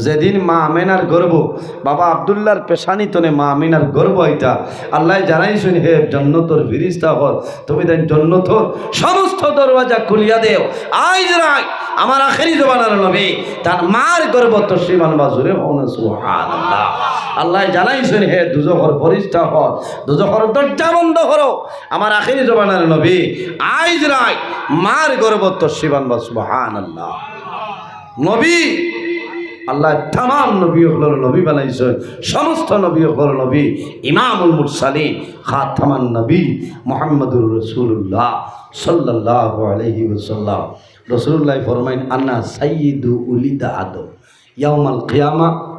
যেদিন মা আমেনার গর্ভ, বাবা আব্দুল্লাহর পেশানি তনে মা আমেনার গর্ভ অইতা, আল্লায় জানাইছইন, "হে জন্নতর ফিরিস্তা অকল, তুমি তাইন জন্নতর সমস্ত দরওয়াজা খুলিয়া দেও, আইজ রাইত আমার আখেরি জমানার নবী তান মার গর্ভ তশরিফ আনবা।" জোরে কও না সুবহানাল্লাহ। আল্লায় জানাইছইন, "হে দুজখর ফিরিস্তা অকল, দুজখর দরজা বন্ধ করো, আমার আখেরি জমানার নবী আইজ রাইত মার গর্ভ তশরিফ আনবা।" সুবহানাল্লাহ। নবী, আল্লায় তামাম নবী অকলর নবী বানাইছইন, সমস্ত নবী অকলর নবী, ইমামুল মুরসালিন, খাতামান নবী, মুহাম্মাদুর রাসূলুল্লাহ সাল্লাল্লাহু আলাইহি ওয়াসাল্লাম। রাসূলুল্লায় ফরমাইন, "আনা সাইয়্যিদু উলাদি আদম ইয়াউমাল কিয়ামা,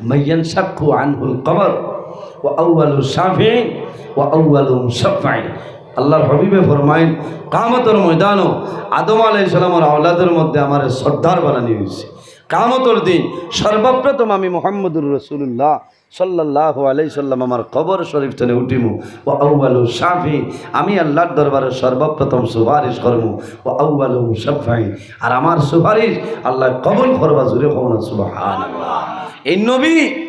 মান ইয়ানশাক্কু আনহুল কবর, ওয়া আউয়ালু শাফিইন, ওয়া আউয়ালু মুশাফফাইন।" আল্লাহর হাবিবে ফরমাইন, "কিয়ামতর ময়দানো আদম আলাইহিস সালামর আওলাদর মধ্যে আমারে সর্দার বানানি অইছে। কিয়ামতর দিন সর্বপ্রথম আমি মুহাম্মদুর রাসূলুল্লাহ সাল্লাল্লাহু আলাইহি সাল্লাম আমার কবর শরীফ তনে উঠিমু, ওয়া আউয়ালু শাফিইন, আমি আল্লাহর দরবারে সর্বপ্রথম সুপারিশ করমু, ওয়া আউয়ালু মুশাফফাইন, আর আমার সুপারিশ আল্লায় কবুল করবা।" জোরে কও না সুবহানাল্লাহ। এই নবী,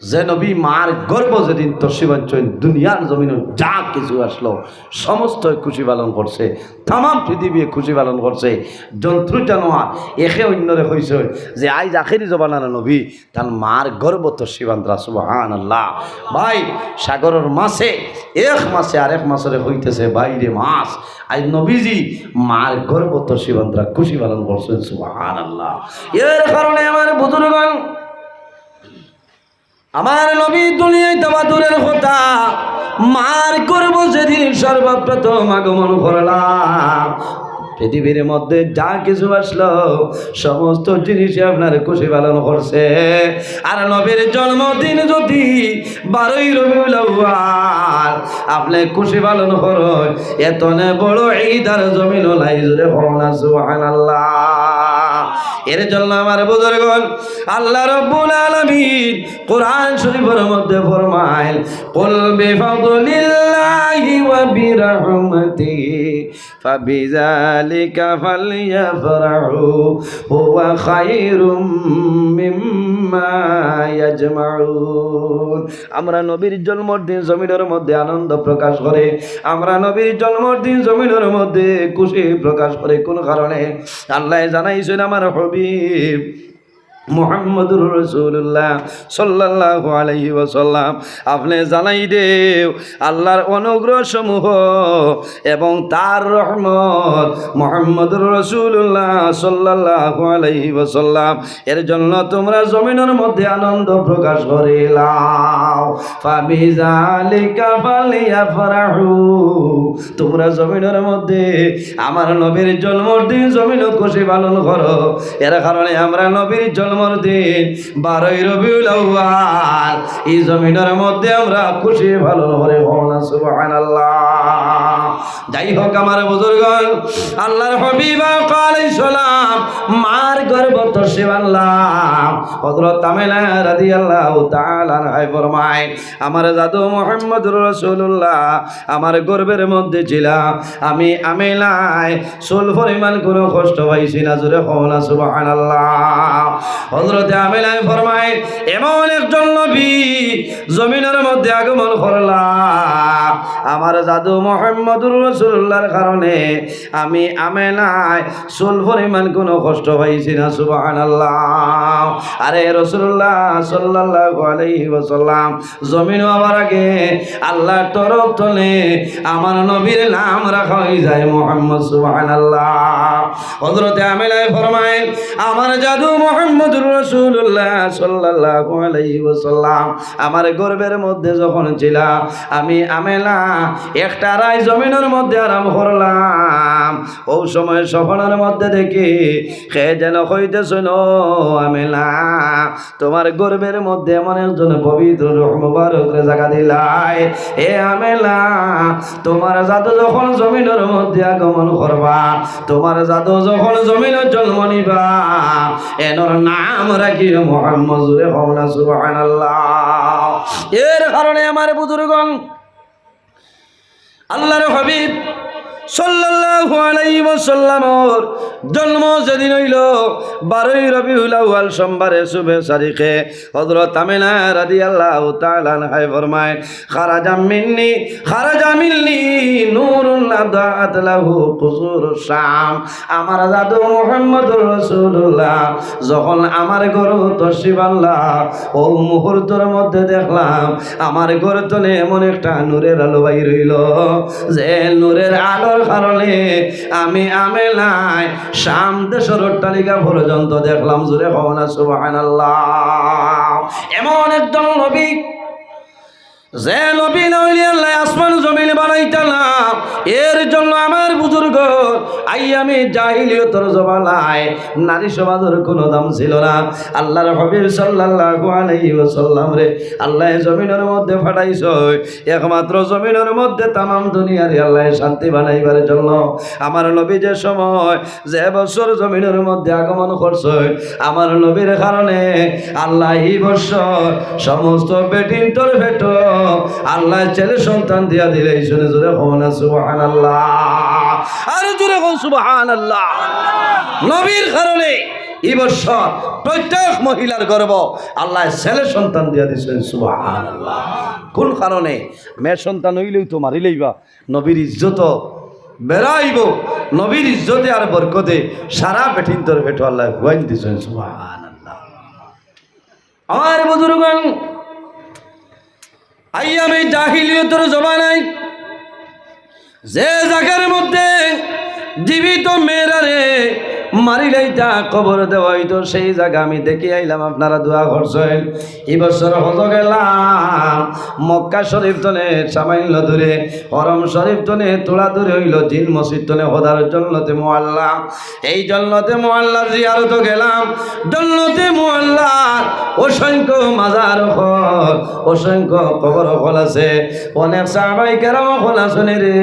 যে নবী মার গর্ভ যেদিন তশরিফ আনছইন, দুনিয়ার জমিনো যা কিছু আসলো, সমস্ত খুশি পালন করছে, তামাম পৃথিবী খুশি পালন করছে। জন্তু জানোয়ার একে অইন্যরে কইছে যে, "আইজ আখেরি জমানার নবী, তান মার গর্ভ তশরিফ আনরা।" সুবহানাল্লাহ। ভাই, সাগরর মাছে এক মাছে আরেক মাছরে কইতেছে, "ভাইরে মাছ, আইজ নবীজি মার গর্ভ তশরিফ আনরা, খুশি পালন করছইন।" সুবহানাল্লাহ। এর কারণে আমার বুজুর্গান, আমার নবী দুনিয়াত আওয়া দূরের কথা, মার গর্ভ যেদিন সর্বপ্রথম আগমন করলা, পৃথিবীর মধ্যে যা কিছু আসলো, সমস্ত জিনিসে আপনার খুশি পালন করছে। আর নবীর জন্মদিন যদি বারোই রবিউল আউয়াল আপনে খুশি পালন করইন, এতনে বড় ঈদ আর জমিনো নাই। জোরে কও না সুবহানাল্লাহ। এর জন্য আমার বুজুর্গণ, আল্লাহ রাব্বুল আলামিন কোরআন শরীফের মধ্যে ফরমাইল, "কুল বিফাদলিল্লাহি ওয়া বিরাহমাতিহি ফাবিযালিকা ফালইয়াফরাহু হুয়া খায়রুম মিম্মা ইয়াজমাউন।" আমরা নবীর জন্মর দিন জমিনের মধ্যে আনন্দ প্রকাশ করে, আমরা নবীর জন্মর দিন জমিনের মধ্যে খুশি প্রকাশ করে। কোন কারণে? আল্লাহ জানাইছেন, আমার হাবিব মুহাম্মদুর রাসূলুল্লাহ সাল্লাল্লাহু আলাইহি ওয়াসাল্লাম, আপনি জানাই দেও আল্লাহর অনুগ্রহ সমূহ এবং তার রহমত মুহাম্মদুর রাসূলুল্লাহ সাল্লাল্লাহু আলাইহি ওয়াসাল্লাম, এর জন্য তোমরা জমিনের মধ্যে আনন্দ প্রকাশ করিলাও। ফাবিযালিকা ফালইয়াফরাহু। তোমরা জমিনের মধ্যে আমার নবীর জন্মর দিন জমিনও খুশি পালন করো। এর কারণে আমরা নবীর জন্মর দিন বারোই রবিউল আউয়াল এই জমিনের মধ্যে আমরা খুশি পালন করি। কও না সুবহানাল্লাহ। যাই হোক, আমার বুজুর্গণ, আল্লাহর হাবিব আলাইহিস সালাম মার গর্ভ তশরিফ আনলা। হযরত আমেনা রাদিয়াল্লাহু তাআলা আনহায় ফরমায়, আমার জাদু মুহাম্মদুর রাসূলুল্লাহ আমার গর্ভের মধ্যে ছিলা, আমি আমেনায় চুল পরিমাণ কোনো কষ্ট পাইছি না। জোরে কও না সুবহানাল্লাহ। হযরতে আমেনায় ফরমায়, এমন একজন নবী জমিনের মধ্যে আগমন করলা, আমার জাদু মুহাম্মদুর রাসূলুল্লাহর কারণে আমি আমেনায় চুল পরিমাণ কোনো কষ্ট পাইছি না। সুবহানাল্লাহ। আরে রাসূলুল্লাহ সাল্লাল্লাহু আলাইহি ওয়াসাল্লাম জমিন হওয়ার আগে আল্লাহর তরফ তনে আমার নবীর নাম রাখা হয়ে যায় মুহাম্মদ। সুবহানাল্লাহ। হযরতে আমেনায় ফরমায়, আমার জাদু মুহাম্মদুর রাসূলুল্লাহ সাল্লাল্লাহু আলাইহি ওয়াসাল্লাম আমার গর্ভের মধ্যে যখন ছিলা, আমি আমেনা একটা রায় জমিনের মধ্যে আরাম করলাম। ও সময় স্বপ্নের মধ্যে দেখি কে যেন কইতেছে, ও আমেনা, তোমার গর্ভের মধ্যে এমন একজন পবিত্র রূহ মুবারকরে জাগা দিলায়। এ আমেনা, তোমার জাদু যখন জমিনের মধ্যে আগমন করবা, তোমার জাদু যখন জমিনে জন্ম নিবা, এনর নাম রাখিও মুহাম্মদ। জোরে কও না সুবহানাল্লাহ। এর কারণে আমার বুজুর্গণ, আল্লাহর হাবিব সাল্লাল্লাহু আলাইহি ওয়াসাল্লামর জন্ম যেদিন হইল, বারোই রবিউল আউয়াল সোমবারে শুভে তারিখে, হযরত আমিনা রাদিয়াল্লাহু তাআলা আনহায় ফরমায়, খারাজা মিন্নি, খারাজা মিন্নি নূরুন আদাআত লাহু কুসুরুশ শাম। আমার জাদু মুহাম্মদুর রাসূলুল্লাহ যখন আমার ঘরো তশরিফ আনলা, ও মুহূর্তর মধ্যে দেখলাম আমার ঘর তনে এমন একটা নূরের আলো বাইর হইল, যে নূরের আলোর কারণে আমি আমেনায় শাম দেশর অট্টালিকা পর্যন্ত দেখলাম। জোরে কও না সুবহানাল্লাহ। এমন একজন নবী, যে নবী না অইলে আল্লাহ আসমান জমিন বানাইতা না। এর জন্য আমার বুজুর্গ আইয়ামে জাহিলিয়তর জমানায় নারী সমাজর কোনো দাম ছিল না। আল্লাহর হাবিব সাল্লাল্লাহু আলাইহি ওয়াসাল্লামরে আল্লাহ জমিনর মধ্যে পাঠাইছে, একমাত্র জমিনর মধ্যে তামাম দুনিয়ারে আল্লাহ শান্তি বানাইবার জন্য। আমার নবী যে সময় যে বছর জমিনর মধ্যে আগমন করছে, আমার নবীর কারণে আল্লাহ এই বছর সমস্ত বেটিন্তর পেটো আল্লাহ ছেলে সন্তান দিয়া দিলে। এই শুনে জোরে কও না সুবহানাল্লাহ। আরো জোরে কও সুবহানাল্লাহ। নবীর কারণে এই বছর প্রত্যেক মহিলার গর্ভ আল্লাহ ছেলে সন্তান দিয়া দিছেন। সুবহানাল্লাহ। কোন কারণে? মেয়ে সন্তান হইলেও তো মারি লইবা। নবীর ইজ্জত বেড়াইব, নবীর ইজ্জতে আর বরকতে সারা বেটিন্তর পেটো আল্লাহ হুয়াইন দিছেন। সুবহানাল্লাহ। আমার বুজুর্গণ, আইয়ামে জাহিলিয়তর জমানায় যে জাগার মধ্যে জীবিত মেয়েরারে মারিলাইতা, কবর দেওয়া হইতো, সেই জাগা আমি দেখি আইলাম, আপনারা দোয়া করছেন। এই বছর হজ গেলাম, মক্কা শরীফ তনে সামান্য দূরে, হরম শরীফ তনে থোড়া দূরে হইল জিন মসজিদ তনে হদার জন্নতে মুআল্লা। এই জন্নতে মুআল্লা জিয়ারত গেলাম। জন্নতে মুআল্লার অসংখ্য মাজার হল, অসংখ্য কবর হল আছে, অনেক সাহাবাই কেরাম হল আছেন রে।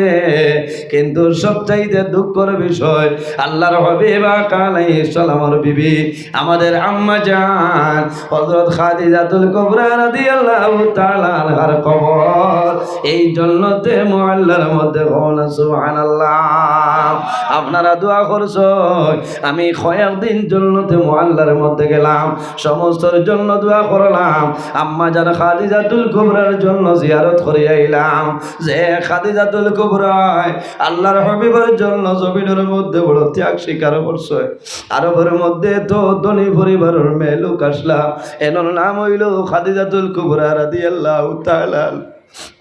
কিন্তু সবচাইতে দুঃখর বিষয়, আল্লাহর হাবিব আলাইহিস সালামর বিবি, আমাদের আম্মা জান হযরত খাদিজাতুল কুবরা রাদিয়াল্লাহু তাআলা আনহার কবর এই জন্নতে মুআল্লার মধ্যে। কও না সুবহানাল্লাহ। আপনারা দোয়া করছইন, আমি কয়েকদিন জন্নতে মুআল্লার মধ্যে গেলাম, সমস্তর জন্য দোয়া করলাম, আম্মা জান খাদিজাতুল কুবরার জন্য জিয়ারত করি আইলাম। যে খাদিজাতুল কুবরায় আল্লাহর হাবিবর জন্য জমিনর মধ্যে বড় ত্যাগ স্বীকার করছে। আরবর মধ্যে তো ধনী পরিবারর মেয়ে লোক আসলা, এনর নাম অইলো খাদিজাতুল কুবরা রাদিয়াল্লাহু তাআলা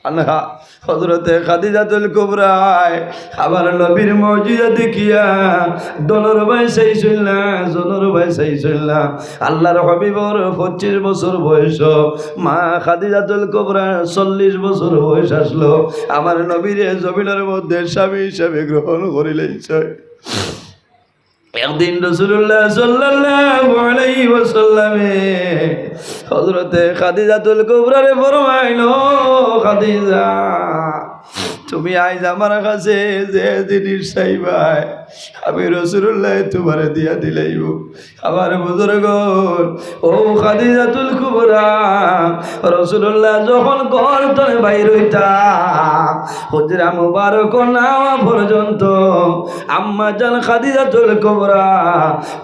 আনহা। হযরতে খাদিজাতুল কুবরায় আমার নবীর মুজিজা দেখিয়া ধনর বায় চাইছইন না, জনর বায় চাইছইন না। আল্লাহর হাবিবর পঁচিশ বছর বয়স, মা খাদিজাতুল কুবরা চল্লিশ বছর বয়স আসলো, আমার নবীরে জমিনর মধ্যে স্বামী হিসাবে গ্রহণ করিলাইছে। একদিন রাসূলুল্লাহ সাল্লাল্লাহু আলাইহি ওয়াসাল্লামে হযরতে খাদিজাতুল কুবরারে ফরমাইল, "ও খাদিজা, তুমি আইজ আমার কাছে যে জিনিস চাইবায়, আমি রাসূলুল্লাহ তোমারে দিয়া দিলাইব।" আমার বুজুর্গ, ও খাদিজাতুল কুবরা, রাসূলুল্লাহ যখন ঘর তনে বাইর অইতা, হুজরা মুবারক না আওয়া পর্যন্ত আম্মা জান খাদিজাতুল কুবরা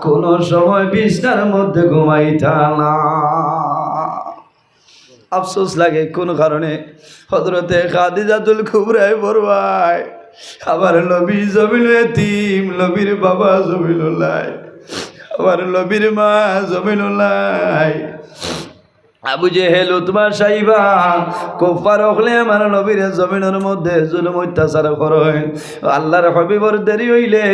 কোনো সময় বিছনার মধ্যে ঘুমাইতা না। আফসোস লাগে কোন কারণে? হযরতে খাদিজাতুল কুবরায় ফরমায়, আমার নবী জমিন এতিম, নবীর বাবা জমিন নাই, আমার নবীর মা জমিন নাই। আবু জেহেল, উতবা, শাইবা, কুফফার অকলে আমার নবীর জমিনর মধ্যে জুলুম অত্যাচার করইন। আল্লাহর হাবিবর দেরি অইলে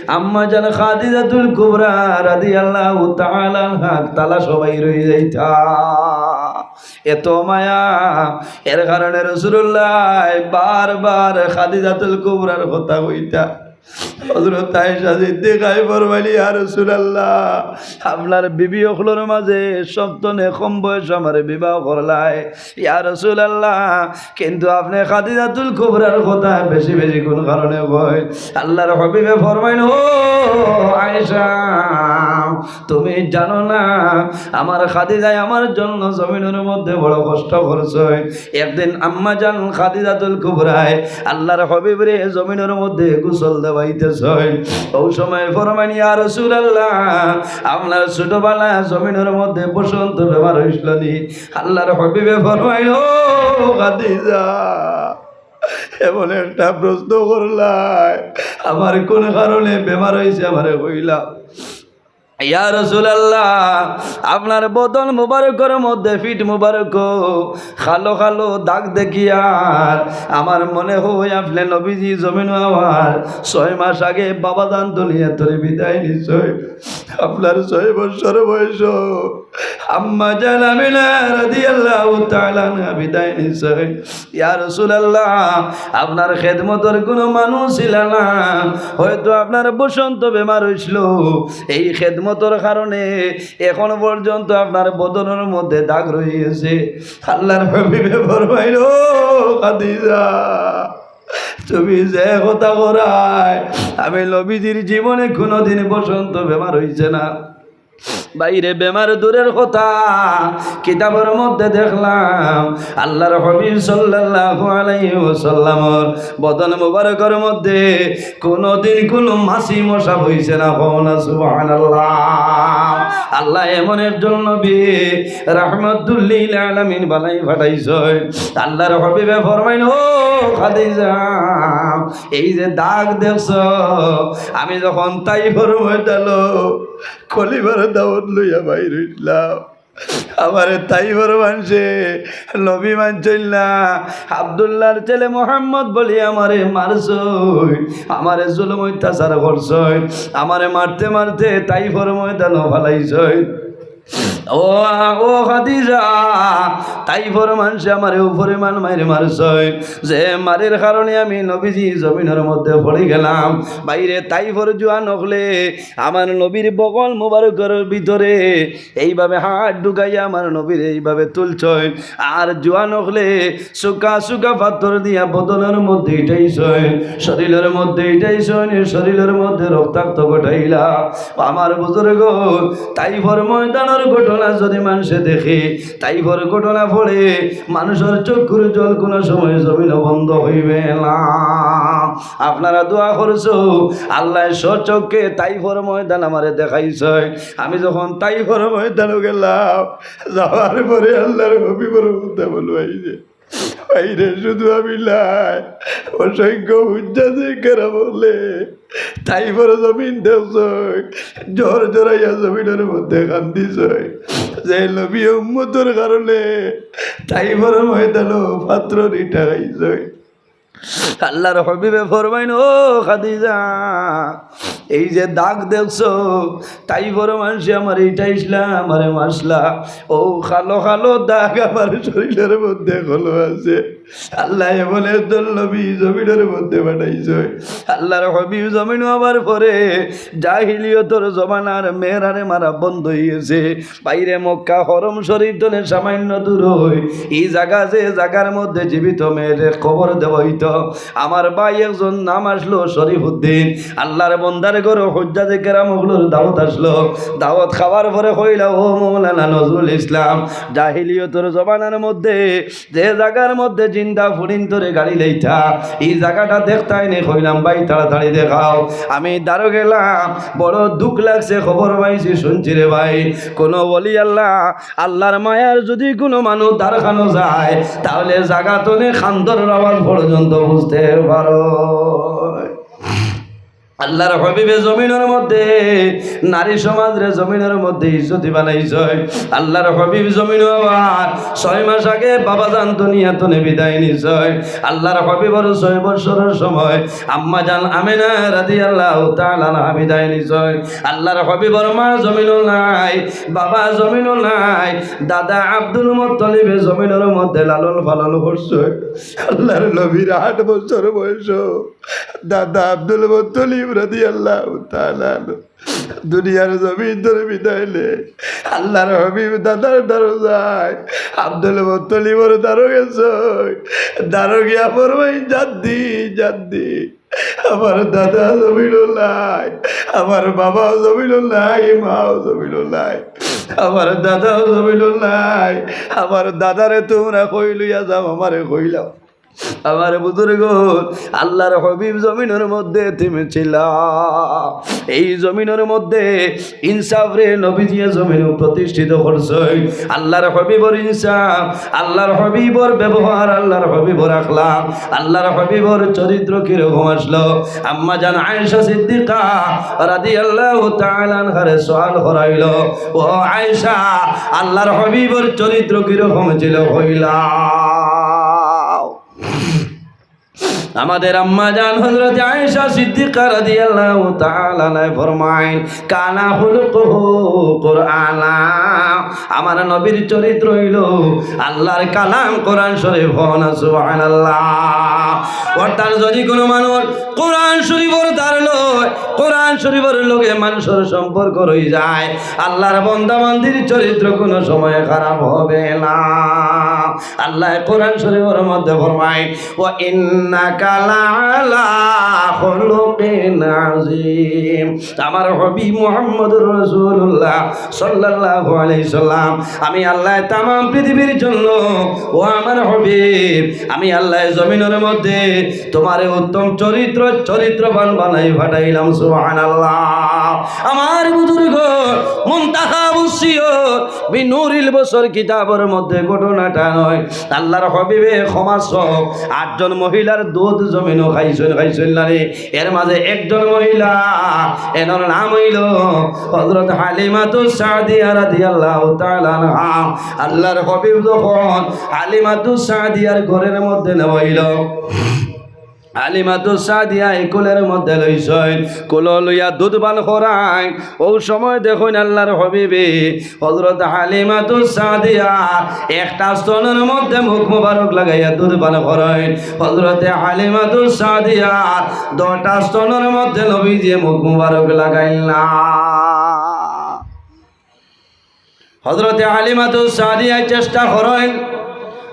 আম্মা জান খাদিজাতুল কুবরা রাদিয়াল্লাহু তাআলা আনহা তালাশ অইয়া রই যাইতা। এত মায়া, এর কারণে রাসূলুল্লাহ বারবার খাদিজাতুল কুবরার কথা কইতা। হযরত আয়েশা সিদ্দিকায় ফরমাইলা, "ইয়া রাসূলুল্লাহ, আপনার বিবি অকলর মাঝে সব তনে কম বয়স আমারে বিবাহ করলায়, ইয়া রাসূলুল্লাহ, কিন্তু আপনে খাদিজাতুল কুবরার কথা বেশি বেশি কোন কারণে কইন?" আল্লাহর হাবিবে ফরমাইন, "ও আয়েশা, তুমি জানো না, আমার খাদিজায় আমার জন্য জমিনর মধ্যে বড় কষ্ট করছইন।" একদিন আম্মা জান খাদিজাতুল কুবরায় আল্লাহর হাবিবরে জমিনর মধ্যে গোসল দেওয়াইতেছইন। ও সময় ফরমাইন, "ইয়া রাসূলুল্লাহ, আপনার ছোটবেলা জমিনর মধ্যে বসন্ত বেমার অইছিল নি?" আল্লাহর হাবিবে ফরমাইন, "ও খাদিজা, এমন একটা প্রশ্ন করলায়, আমার কোন কারণে বেমার অইছে আমারে কইলা।" ইয়া রাসূলুল্লাহ, আপনার বদন মুবারকর মধ্যে, পিঠ মুবারক কালো কালো দাগ দেখিয়ার আমার মনে হয় আপনে নবীজি জমিন আওয়ার ছয় মাস আগে বাবা জান দুনিয়া তনে বিদায় নিছইন। আপনার ছয় বছর বয়স, আম্মা জান আমিনা রাদিয়াল্লাহু তাআলা আনহা বিদায় নিছইন। ইয়া রাসূলুল্লাহ, আপনার খেদমতর কোনো মানুষ ছিল না, হয়তো আপনার বসন্ত বেমার অইছিল, এই খেদমতর কারণে এখন পর্যন্ত আপনার বদনর মধ্যে দাগ রই গেছে। আল্লাহর হাবিবে ফরমাইল, "ও খাদিজা, তুমি যে কথা কইরায়, আমি নবীজির জীবনে কোনোদিন বসন্ত বেমার অইছে না।" ভাইরে, বেমার দূরের কথা, কিতাবর মধ্যে দেখলাম আল্লাহর হাবিব সাল্লাল্লাহু আলাইহি ওয়াসাল্লামর বদন মুবারকর মধ্যে কোনোদিন কোনো মাছি মশা বইছে না, কও না সুবহানাল্লাহ। আল্লাহ এমন একজন নবী রাহমাতুল লিল আলামিন বানাই পাঠাইছইন। আল্লাহর হাবিবে ফরমাইন, "ও খাদিজা, এই যে দাগ দেখছো, আমি যখন তাইফর ময়দানো খলিফার দাওয়াত লইয়া বাইর অইলাম, আমারে তাইফর মানষে নবী মানছইন না, আব্দুল্লাহর ছেলে মোহাম্মদ বলি আমারে মারছইন, আমারে জুলুম অত্যাচার করছইন, আমারে মারতে মারতে তাইফর ময়দানো ফালাইছইন।" ও, ও খাদিজা, তাইফর মানষে আমারে ও পরিমাণ মাইর মারছইন, যে মারের কারণে আমি নবীজি জমিনর মধ্যে পড়ি গেলাম। বাইরে তাইফর জুয়ান অকলে আমার নবীর বগল মুবারকর ভিতরে এইভাবে হাত ঢুকাইয়া আমার নবীরে এইভাবে তুলছইন। আর জুয়ান অকলে চুকা চুকা পাথর দিয়া বদনর মধ্যে ইটাইছইন, শরীলর মধ্যে ইটাইছইন, শরীলর মধ্যে রক্তাক্ত ঘটাইলা। আমার বুজুর্গ, তাইফর ময়দানর ঘটনা যদি মানষে দেখে, তাইফর ঘটনা পড়ে, মানষর চক্ষুর জল কুনু সময় জমিনো বন্ধ অইবে না। আপনারা দোয়া করছো, আল্লায় স্বচক্ষে তাইফর ময়দান আমারে দেখাইছইন। আমি যখন তাইফর ময়দানো গেলাম, যাওয়ার পরে আল্লার হাবিবর মধ্যে বলবাই যে, বাইরে শুধু আমি নাই, অসংখ্য হুজ্জাজে কেরাম অকলে তাইফর জমিন দেখছইন, ঝরঝরাইয়া জমিনর মধ্যে কান্দিছইন, যে নবী উম্মতর কারণে তাইফর ময়দানো পাথর ইটা খাইছইন। আল্লার হাবিবে ফরমাইন, ও খাদিজা, এই যে দাগ দেখছো, তাইফর মানষে আমারে ইটাইছলা, আমারে মারছলা, ও কালো কালো দাগ আমার শরীলর মধ্যে এখনো আছে। আল্লায় এমন একজন নবী জমিনর মধ্যে পাঠাইছইন। আল্লার হাবিব জমিনো আওয়ার পরে জাহিলিয়তর জমানার মেয়েরারে মারা বন্ধ অইগেছে। বাইরে মক্কা হরম শরীফ তনে সামান্য দূরই, ই জাগা যে জাগার মধ্যে জীবিত মেয়েরে কবর দেওয়া অইতো। আমার ভাই একজন নাম আছলো শরীফুদ্দিন, আল্লার বন্দার ঘরো হুজ্জাজে কেরাম অকলর দাওয়াত আছলো। দাওয়াত খাওয়ার পরে কইলা, ও মৌলানা নজরুল ইসলাম, জাহিলিয়তর জমানার মধ্যে যে জাগার মধ্যে জিন্দা ফুড়িন্তরে গাড়ি লইতা, ই জাগাটা দেখতায় নি? কইলাম, ভাই, তাড়াতাড়ি দেখাও। আমি দারো গেলাম, বড় দুখ লাগছে, খবর পাইছি, শুনছি রে ভাই, কুনু ওলি আল্লাহ, আল্লার মায়ার যদি কুনু মানুষ দারখানো যায়, তাহলে জাগা তনে কান্দর আওয়াজ পর্যন্ত বুঝতে পারো। আল্লার হাবিবে জমিনর মধ্যে নারী সমাজরে জমিনর মধ্যে ইজ্জতি বানাইছইন। আল্লার হাবিব জমিনো আবার ছয় মাস আগে বাবাজান দুনিয়া তনে বিদায় নিছইন। আল্লার হাবিবর ছয় বছরর সময় আম্মাজান আমেনা রাদিয়াল্লাহু তাআলা আনহা বিদায় নিছইন। আল্লার হাবিবর মা জমিনো নাই, বাবা জমিনো নাই, দাদা আব্দুল মুত্তালিবে জমিনর মধ্যে লালন পালন করছইন। আল্লার নবীর আট বছর বয়স, দাদা আব্দুল মুত্তালিব রাদিয়াল্লাহু তাআলা আনহু দুনিয়ার জমিন তনে বিদায় নেয়। আল্লার হাবিব দাদার দারো যায়, আব্দুল মুত্তালিবর দারো গেছইন, দারো গিয়া ফরমাইন, জাদ্দি, জাদ্দি, আমার দাদা জমিনো নাই, আমার বাবাও জমিনো নাই, মাও জমিনো নাই, আমার দাদাও জমিনো নাই, আমার দাদারে তুমরা কই লইয়া যাও, আমারে কইলাও। আমার বুজুর্গ, আল্লার হাবিব জমিনর মধ্যে এতিম ছিলা। এই জমিনর মধ্যে ইনসাফরে নবীজিয়ে জমিনো প্রতিষ্ঠিত করছইন। আল্লার হাবিবর ইনসাফ, আল্লার হাবিবর ব্যবহার, আল্লার হাবিবর আখলাক, আল্লার হাবিবর চরিত্র কিরকম আছলো? আম্মাজান আয়েশা সিদ্দিকা রাদিয়াল্লাহু তাআলা আনহারে সওয়াল করা অইলো, ও আয়েশা, আল্লার হাবিবর চরিত্র কিরকম ছিল? কইলাও। আমাদের আম্মাজান হযরত আয়েশা সিদ্দিকা রাদিয়াল্লাহু তাআলা আনহা ফরমাইন, কানা খুলুকুহু কুরআনা। আমার নবীর চরিত্র অইলো আল্লার কালাম কোরআন শরীফ। কও না সুবহানাল্লাহ। অর্থাৎ যদি কুনু মানুষ কোরআন শরীফর ধার লয়, কোরআন শরীফর লগে মানষর সম্পর্ক রই যায়, আল্লার বন্দা বান্দির চরিত্র কুনু সময় খারাপ হবে না। আল্লায় কোরআন শরীফর মধ্যে ফরমাইন, "ওয়া ইন্নাকা লাআলা খুলুকিন আযীম।" আমার হাবিব মুহাম্মদুর রাসূলুল্লাহ সাল্লাল্লাহু আলাইহি সাল্লাম, আমি আল্লায় তামাম পৃথিবীর জন্য, ও আমার হাবিব, আমি আল্লায় জমিনর মধ্যে তুমারে উত্তম চরিত্র, চরিত্রবান বানাই পাঠাইলাম। সুবহানাল্লাহ। আমার বুজুর্গ, মুনতাহা উসিয়ত বিনুরিল বসর কিতাবর মধ্যে ঘটনাটা নয়, আল্লার হাবিবে ক্ষমা সহ আটজন মহিলার দুধ জমিনো খাইছইন, খাইছইন না নি? এর মাঝে একজন মহিলা, এনর নাম অইলো হযরত হালিমাতুস সাদিয়া রাদিয়াল্লাহু তাআলা আনহা। আল্লার হাবিব যখন হালিমাতুস সাদিয়ার ঘরর মধ্যে নেওয়া অইলো, হালিমাতুস সাদিয়ায় কুলের মধ্যে লইছইন, কুলো লইয়া দুধ পান করাইন। অউ সময় দেখইন আল্লাহর হাবিবে, হযরত হালিমাতুস সাদিয়া একটা স্তনর মধ্যে মুখ মুবারক লাগাইয়া দুধ পান করাইন। হযরতে হালিমাতুস সাদিয়া দুইটা স্তনর মধ্যে নবীজিয়ে মুখ মুবারক লাগাইলা। হযরতে হালিমাতুস সাদিয়ায় চেষ্টা করইন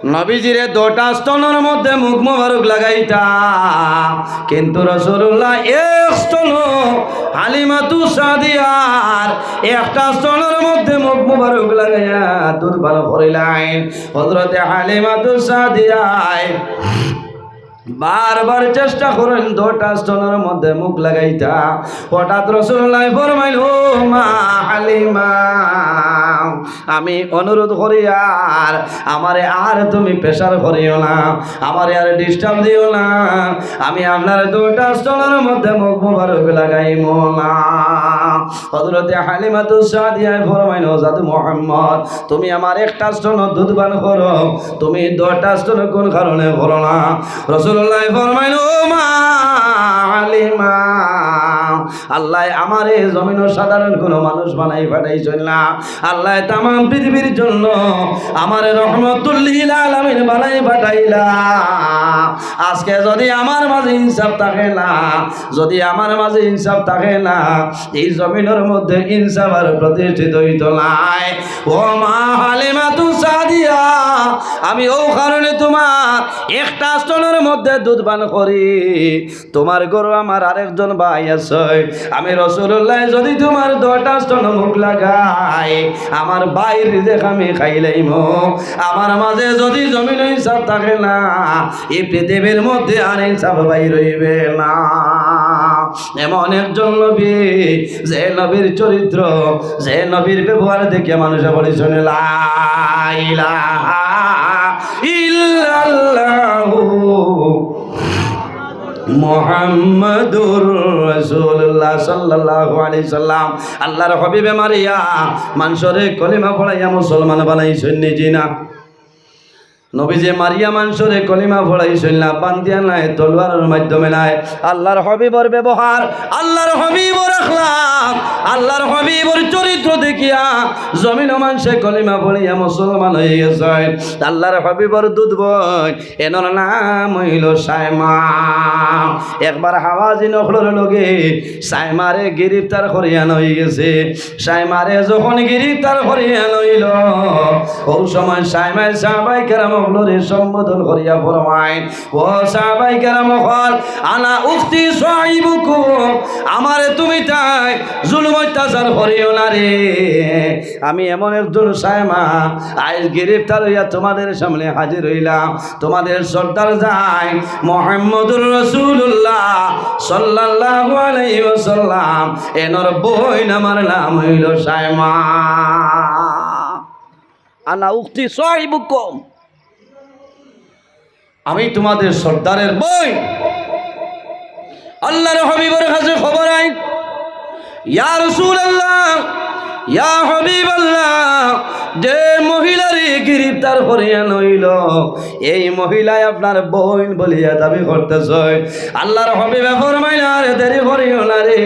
নবীজিরে দুইটা স্তনর মধ্যে মুখ মুবারক লাগাইতা, কিন্তু রাসূলুল্লাহ এক স্তন হালিমাতুস সাদিয়ার একটা স্তনর মধ্যে মুখ মুবারক লাগাইয়া দুধ পান করিলাইন। হযরতে হালিমাতুস সাদিয়ায় বারবার চেষ্টা করইন দুইটা স্তনর মধ্যে মুখ লাগাইতা। হঠাৎ রাসূলুল্লাহ ফরমাইন, "ও মা হালিমা, আমি অনুরোধ করিয়ার, আমারে আর তুমি pressure করিও না, আমারে আর disturb দিও না, আমি আপনার দুইটা স্তনর মধ্যে মুখ মুবারক লাগাইমু না।" হযরতে হালিমাতুস সাদিয়ায় ফরমাইন, "ও জাদু মোহাম্মদ, তুমি আমার একটা স্তন দুধ পান করো, তুমি দুইটা স্তন কোন কারণে করো না?" রাসূলুল্লাহ ফরমাইন, "ও মা হালিমা, আল্লায় আমারে জমিনো সাধারণ কোনো মানুষ বানাই পাঠাইছইন না, আল্লায় তামাম পৃথিবীর জন্য আমারে রহমতুল্লিল আলামিন বানাই পাঠাইলা। আজকে যদি আমার মাঝে ইনসাফ থাকে না, যদি আমার মাঝে ইনসাফ থাকে না, এই জমিনর মধ্যে ইনসাফ আর প্রতিষ্ঠিত অইতো নায়।" ও মা হালিমাতুস সাদিয়া, আমি অউ কারণে তুমার একটা স্তনর মধ্যে দুধ পান করি, তুমার ঘরো আমার আরেকজন ভাই আছে, আমি রাসূলুল্লাহ যদি তুমার দুইটা স্তন মুখ লাগাই, আমার ভাইর রিজিক আমি খাইলাইমু। আমার মাঝে যদি জমিনো ইনসাফ থাকে না, এই পৃথিবীর মধ্যে আর ইনসাফ বাইর অইবে না। এমন একজন নবী, যে নবীর চরিত্র, যে নবীর ব্যবহার দেখিয়া মানুষে বলি, শুনে, "লা ইলাহা ইল্লাল্লাহু মুহাম্মাদুর রাসূলুল্লাহ সাল্লাল্লাহু আলাইহি সাল্লাম।" আল্লাহর হাবিবে মারিয়া মানষরে কলিমা পড়াইয়া মুসলমান বানাইছইন নি, জি না? নবীজিয়ে মারিয়া মানষরে কলিমা পড়াইছইন না, বান্দিয়া নায়, তলোয়ারর মাধ্যমে নায়। আল্লাহর হাবিবর ব্যবহার, আল্লাহর হাবিবর আখলাক, আল্লাহর হাবিবর চরিত্র দেখিয়া জমিনো মানষে কলিমা পড়িয়া মুসলমান অইগেছইন। আল্লাহর হাবিবর দুধ বইন, এনর নাম অইলো সায়মা। একবার হাওয়াজিন অকলর লগে সায়মারে গিরিফতার করিয়া আনা অইগেছে। সায়মারে যখন গিরিফতার করিয়া আনা অইলো, অউ সময় সায়মায় সাহাবায়ে কেরাম অকলরে সম্বোধন করিয়া ফরমাইন, "ও সাহাবায়ে কেরাম অকল, আনা উখতি সাহিবুকুম, আমারে তুমিতায় জুলুম অত্যাচার করিও না রে। আমি এমন একজন সায়মা, আইজ গিরিফতার অইয়া তুমাদের সামনে হাজির অইলাম।" তুমাদের সর্দার যাইন মুহাম্মদুর রাসূলুল্লাহ সাল্লাল্লাহু আলাইহি ওয়াসাল্লাম, এনর বইন আমার নাম অইলো সায়মা। আনা উখতি সাহিবুকুম, আমি তুমাদের সর্দারের বইন। আল্লাহর হাবিবর কাছে খবর আইন, ইয়া রাসূলুল্লাহ, ইয়া হাবিবাল্লাহ, যে মহিলারে গিরিফতার করিয়া আনা অইলো, এই মহিলায় আপনার বইন বলিয়া দাবি করতেছে। আল্লাহর হাবিবে ফরমাইলা, "আরে দেরি করিও না রে,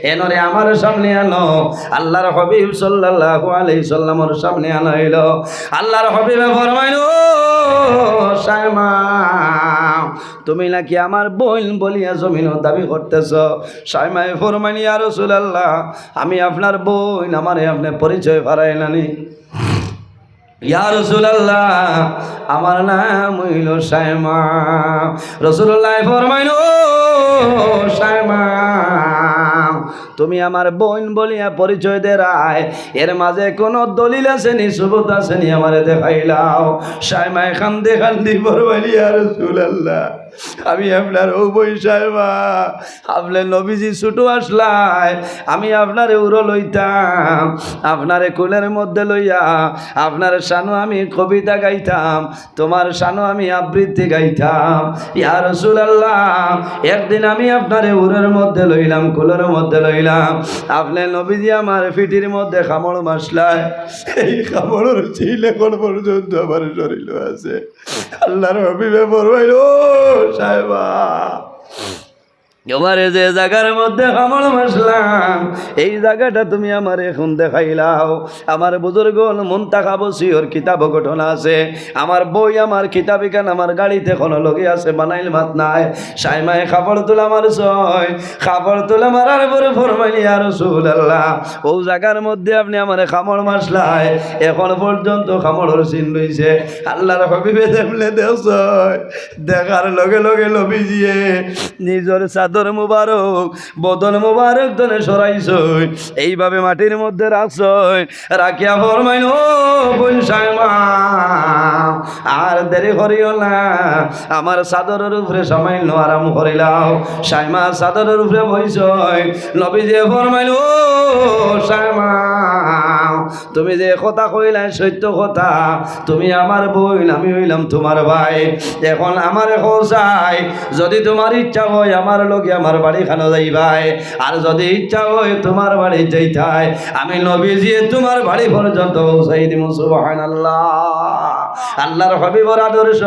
এনরে আমার সামনে আনো।" আল্লাহর হাবিব সাল্লাল্লাহু আলাইহি সাল্লামর সামনে আনা অইলো। আল্লাহর হাবিবে ফরমাইন, "ও সায়মা, তুমি নাকি আমার বইন বলিয়া জমিনো দাবি করতেছ?" সায়মায় ফরমাইন, "ইয়া রাসূলুল্লাহ, আমি আপনার বইন, আমারে আপনে পরিচয় করাইলা নি।" "ইয়া রাসূলুল্লাহ, আমার নাম অইলো সায়মা।" রাসূলুল্লাহ ফরমাইন, "ও সায়মা, তুমি আমার বইন বলিয়া পরিচয় দেরায়, এর মাঝে কোনো দলিল আছে নি, সুবুত আছে নি, আমারে দেখাইলাও।" সায়মায় কান্দি কান্দি ফরমাইন, "ইয়া রাসূলুল্লাহ, আমি আপনার অউ বইন সায়মা, আপনে নবীজি ছুটু আছলায়, আমি আপনারে উরো লইতাম, আপনারে কুলের মধ্যে লইয়া আপনার শানো আমি কবিতা গাইতাম, তুমার শানো আমি আবৃত্তি গাইতাম।" ইয়া রাসূলুল্লাহ, একদিন আমি আপনারে উরর মধ্যে লইলাম, কুলর মধ্যে লইলাম, আপনে নবীজি আমার পিঠির মধ্যে কামড় মারছলায়, এই কামড়র চিহ্ন এখন পর্যন্ত আমার শরীলো আছে। আল্লাহর হাবিবে ফরমাইল, "ও সাহেবা, তোমারে যে জাগার মধ্যে কামড় মারছলাম, এই জাগাটা তুমি আমারে এখন দেখাইলাও।" আমার বুজুর্গ অকল, মুনতাখা বসিয়র কিতাবো ঘটনা আছে, আমার বই, আমার কিতাব ইখান আমার গাড়িত এখনো লগে আছে, বানাইল মাত নাই। সাইমায় কাপড় তুলা মারছইন, কাপড় তুলা মারার পরে ফরমাইল, "ইয়া রাসূলুল্লাহ, অউ জাগার মধ্যে আপনে আমারে কামড় মারছলায়, এখন পর্যন্ত কামড়র চিহ্ন রইছে।" আল্লাহর হাবিবে যেমনে দেখছইন, দেখার লগে লগে নবীজিয়ে নিজর চাদর মুবারক, বদন মুবারক দনে সরাইছইন, এইভাবে মাটির মধ্যে রাখছইন, রাখিয়া ফরমাইন, "ও বইন সাইমা, আর দেরি করিও না, আমার চাদরর উপরে সামান্য আরাম করিলাও।" সাইমা চাদরর উপরে বইছইন, নবীজিয়ে ফরমাইন, "ও সাইমা, তুমি যে কথা কইলায় সত্য কথা, তুমি আমার বইন, আমি অইলাম তুমার ভাই। এখন আমারে কও চাই, যুদি তুমার ইচ্ছা অয় আমার লগে আমার বাড়িখানো যাইবায়, আর যুদি ইচ্ছা অয় তুমার বাড়িত যাইতায়, আমি নবীজিয়ে তুমার বাড়ি পর্যন্ত পৌঁছাই দিমু।" সুবহানাল্লাহ। আল্লাহর হাবিবর আদর্শ,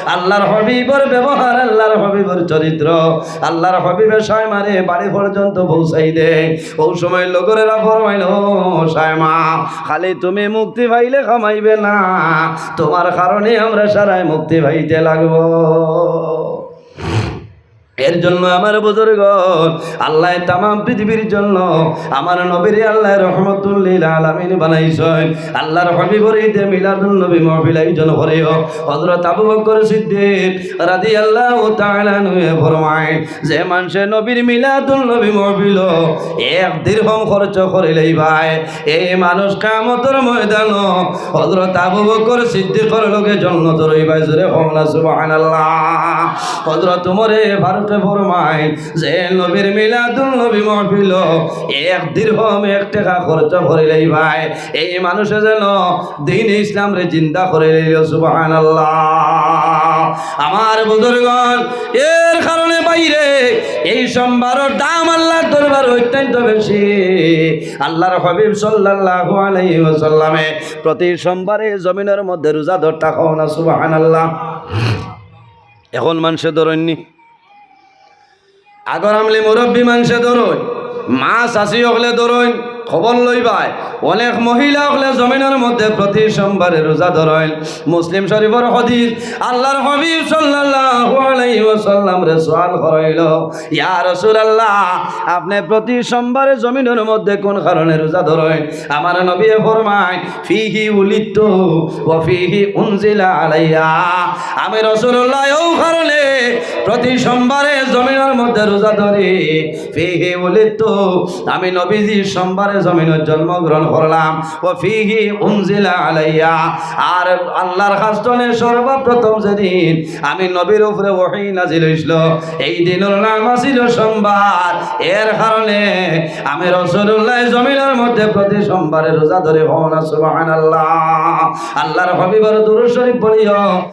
আল্লাহর হাবিবর ব্যবহার, আল্লাহর হাবিবর চরিত্র, আল্লাহর হাবিবে সাইমারে বাড়ি পর্যন্ত পৌঁছাই দেয়। অউ সময় লগরেরা ফরমাইল, "ও সাইমা, খালি তুমি মুক্তি পাইলে কামাইবে না, তুমার কারণে আমরা সারায় মুক্তি পাইতে লাগবো।" এর জন্য আমার বুজুর্গ, আল্লায় তামাম পৃথিবীর জন্য আমার নবীরে আল্লায় রহমতুল্লিল আলামিন বানাইছইন। আল্লাহর হাবিবর ঈদে মিলাদুন নবী মাহফিল আয়োজন করিও। হযরত আবু বকর সিদ্দিক রাদিয়াল্লাহু তাআলা আনহুয়ে ফরমাইন, যে মানষে নবীর মিলাদুন নবী মাহফিলো এক দিরহম খরচ করিলাইবায়, এই মানুষ কিয়ামতর ময়দানো হযরত আবু বকর সিদ্দিকর লগে জন্নতর অইবায়। জোরে কও না সুবহানাল্লাহ। হযরত উমরে ফারুকে ফরমাইন, যে নবীর মিলাদুন নবী মাহফিলো এক দিরহম এক টেকা খরচ করিলাইবায়, এই মানুষে যেন দ্বীনে ইসলামরে জিন্দা করিলাইলো। সুবহানাল্লাহ। আমার বুজুর্গন, এর কারণে ভাইরে, এই সোমবারর দাম আল্লাহর দরবারে অত্যন্ত বেশি। আল্লাহর হাবিব সাল্লাল্লাহু আলাইহি ওয়াসাল্লামে প্রতি সোমবারে জমিনর মধ্যে রোজা ধরতা। কও না সুবহানাল্লাহ। এখন মানষে ধরইন নি? আগর আমলি মুরব্বি মানষে ধরইন, মা চাচি অকলে ধরইন, খবর লইবায়। অনেক মহিলা অকলে জমিনর মধ্যে প্রতি সোমবারে রোজা ধরইন। মুসলিম শরীফর হাদিস, আল্লাহর হাবিব সাল্লাল্লাহু আলাইহি ওয়াসাল্লামরে সওয়াল করা অইলো, "ইয়া রাসূলুল্লাহ, আপনে প্রতি সোমবারে জমিনর মধ্যে কুন কারণে রোজা ধরইন?" আমার নবীয়ে ফরমাইন, "ফিহি উলিদতু ওয়া ফিহি উনজিলা আলাইয়া।" আমি রাসূলুল্লাহ অউ কারণে প্রতি সোমবারে জমিনর মধ্যে রোজা ধরি। ফিহি উলিদতু, আমি নবীজি সোমবারে জমিনো জন্মগ্রহণ করলাম। ওয়া ফিহি উনজিলা আলাইয়া, আর আল্লাহর কাছ থনে সর্বপ্রথম যেদিন আমি নবীর উপরে ওহী নাজিল অইছিল, এই দিনর নাম আছিল সোমবার। এর কারণে আমি রাসূলুল্লাহ জমিনর মধ্যে প্রতি সোমবারে রোজা ধরি। কও না সুবহানাল্লাহ। আল্লাহর হাবিবর দুরূদ শরীফ পড়িও।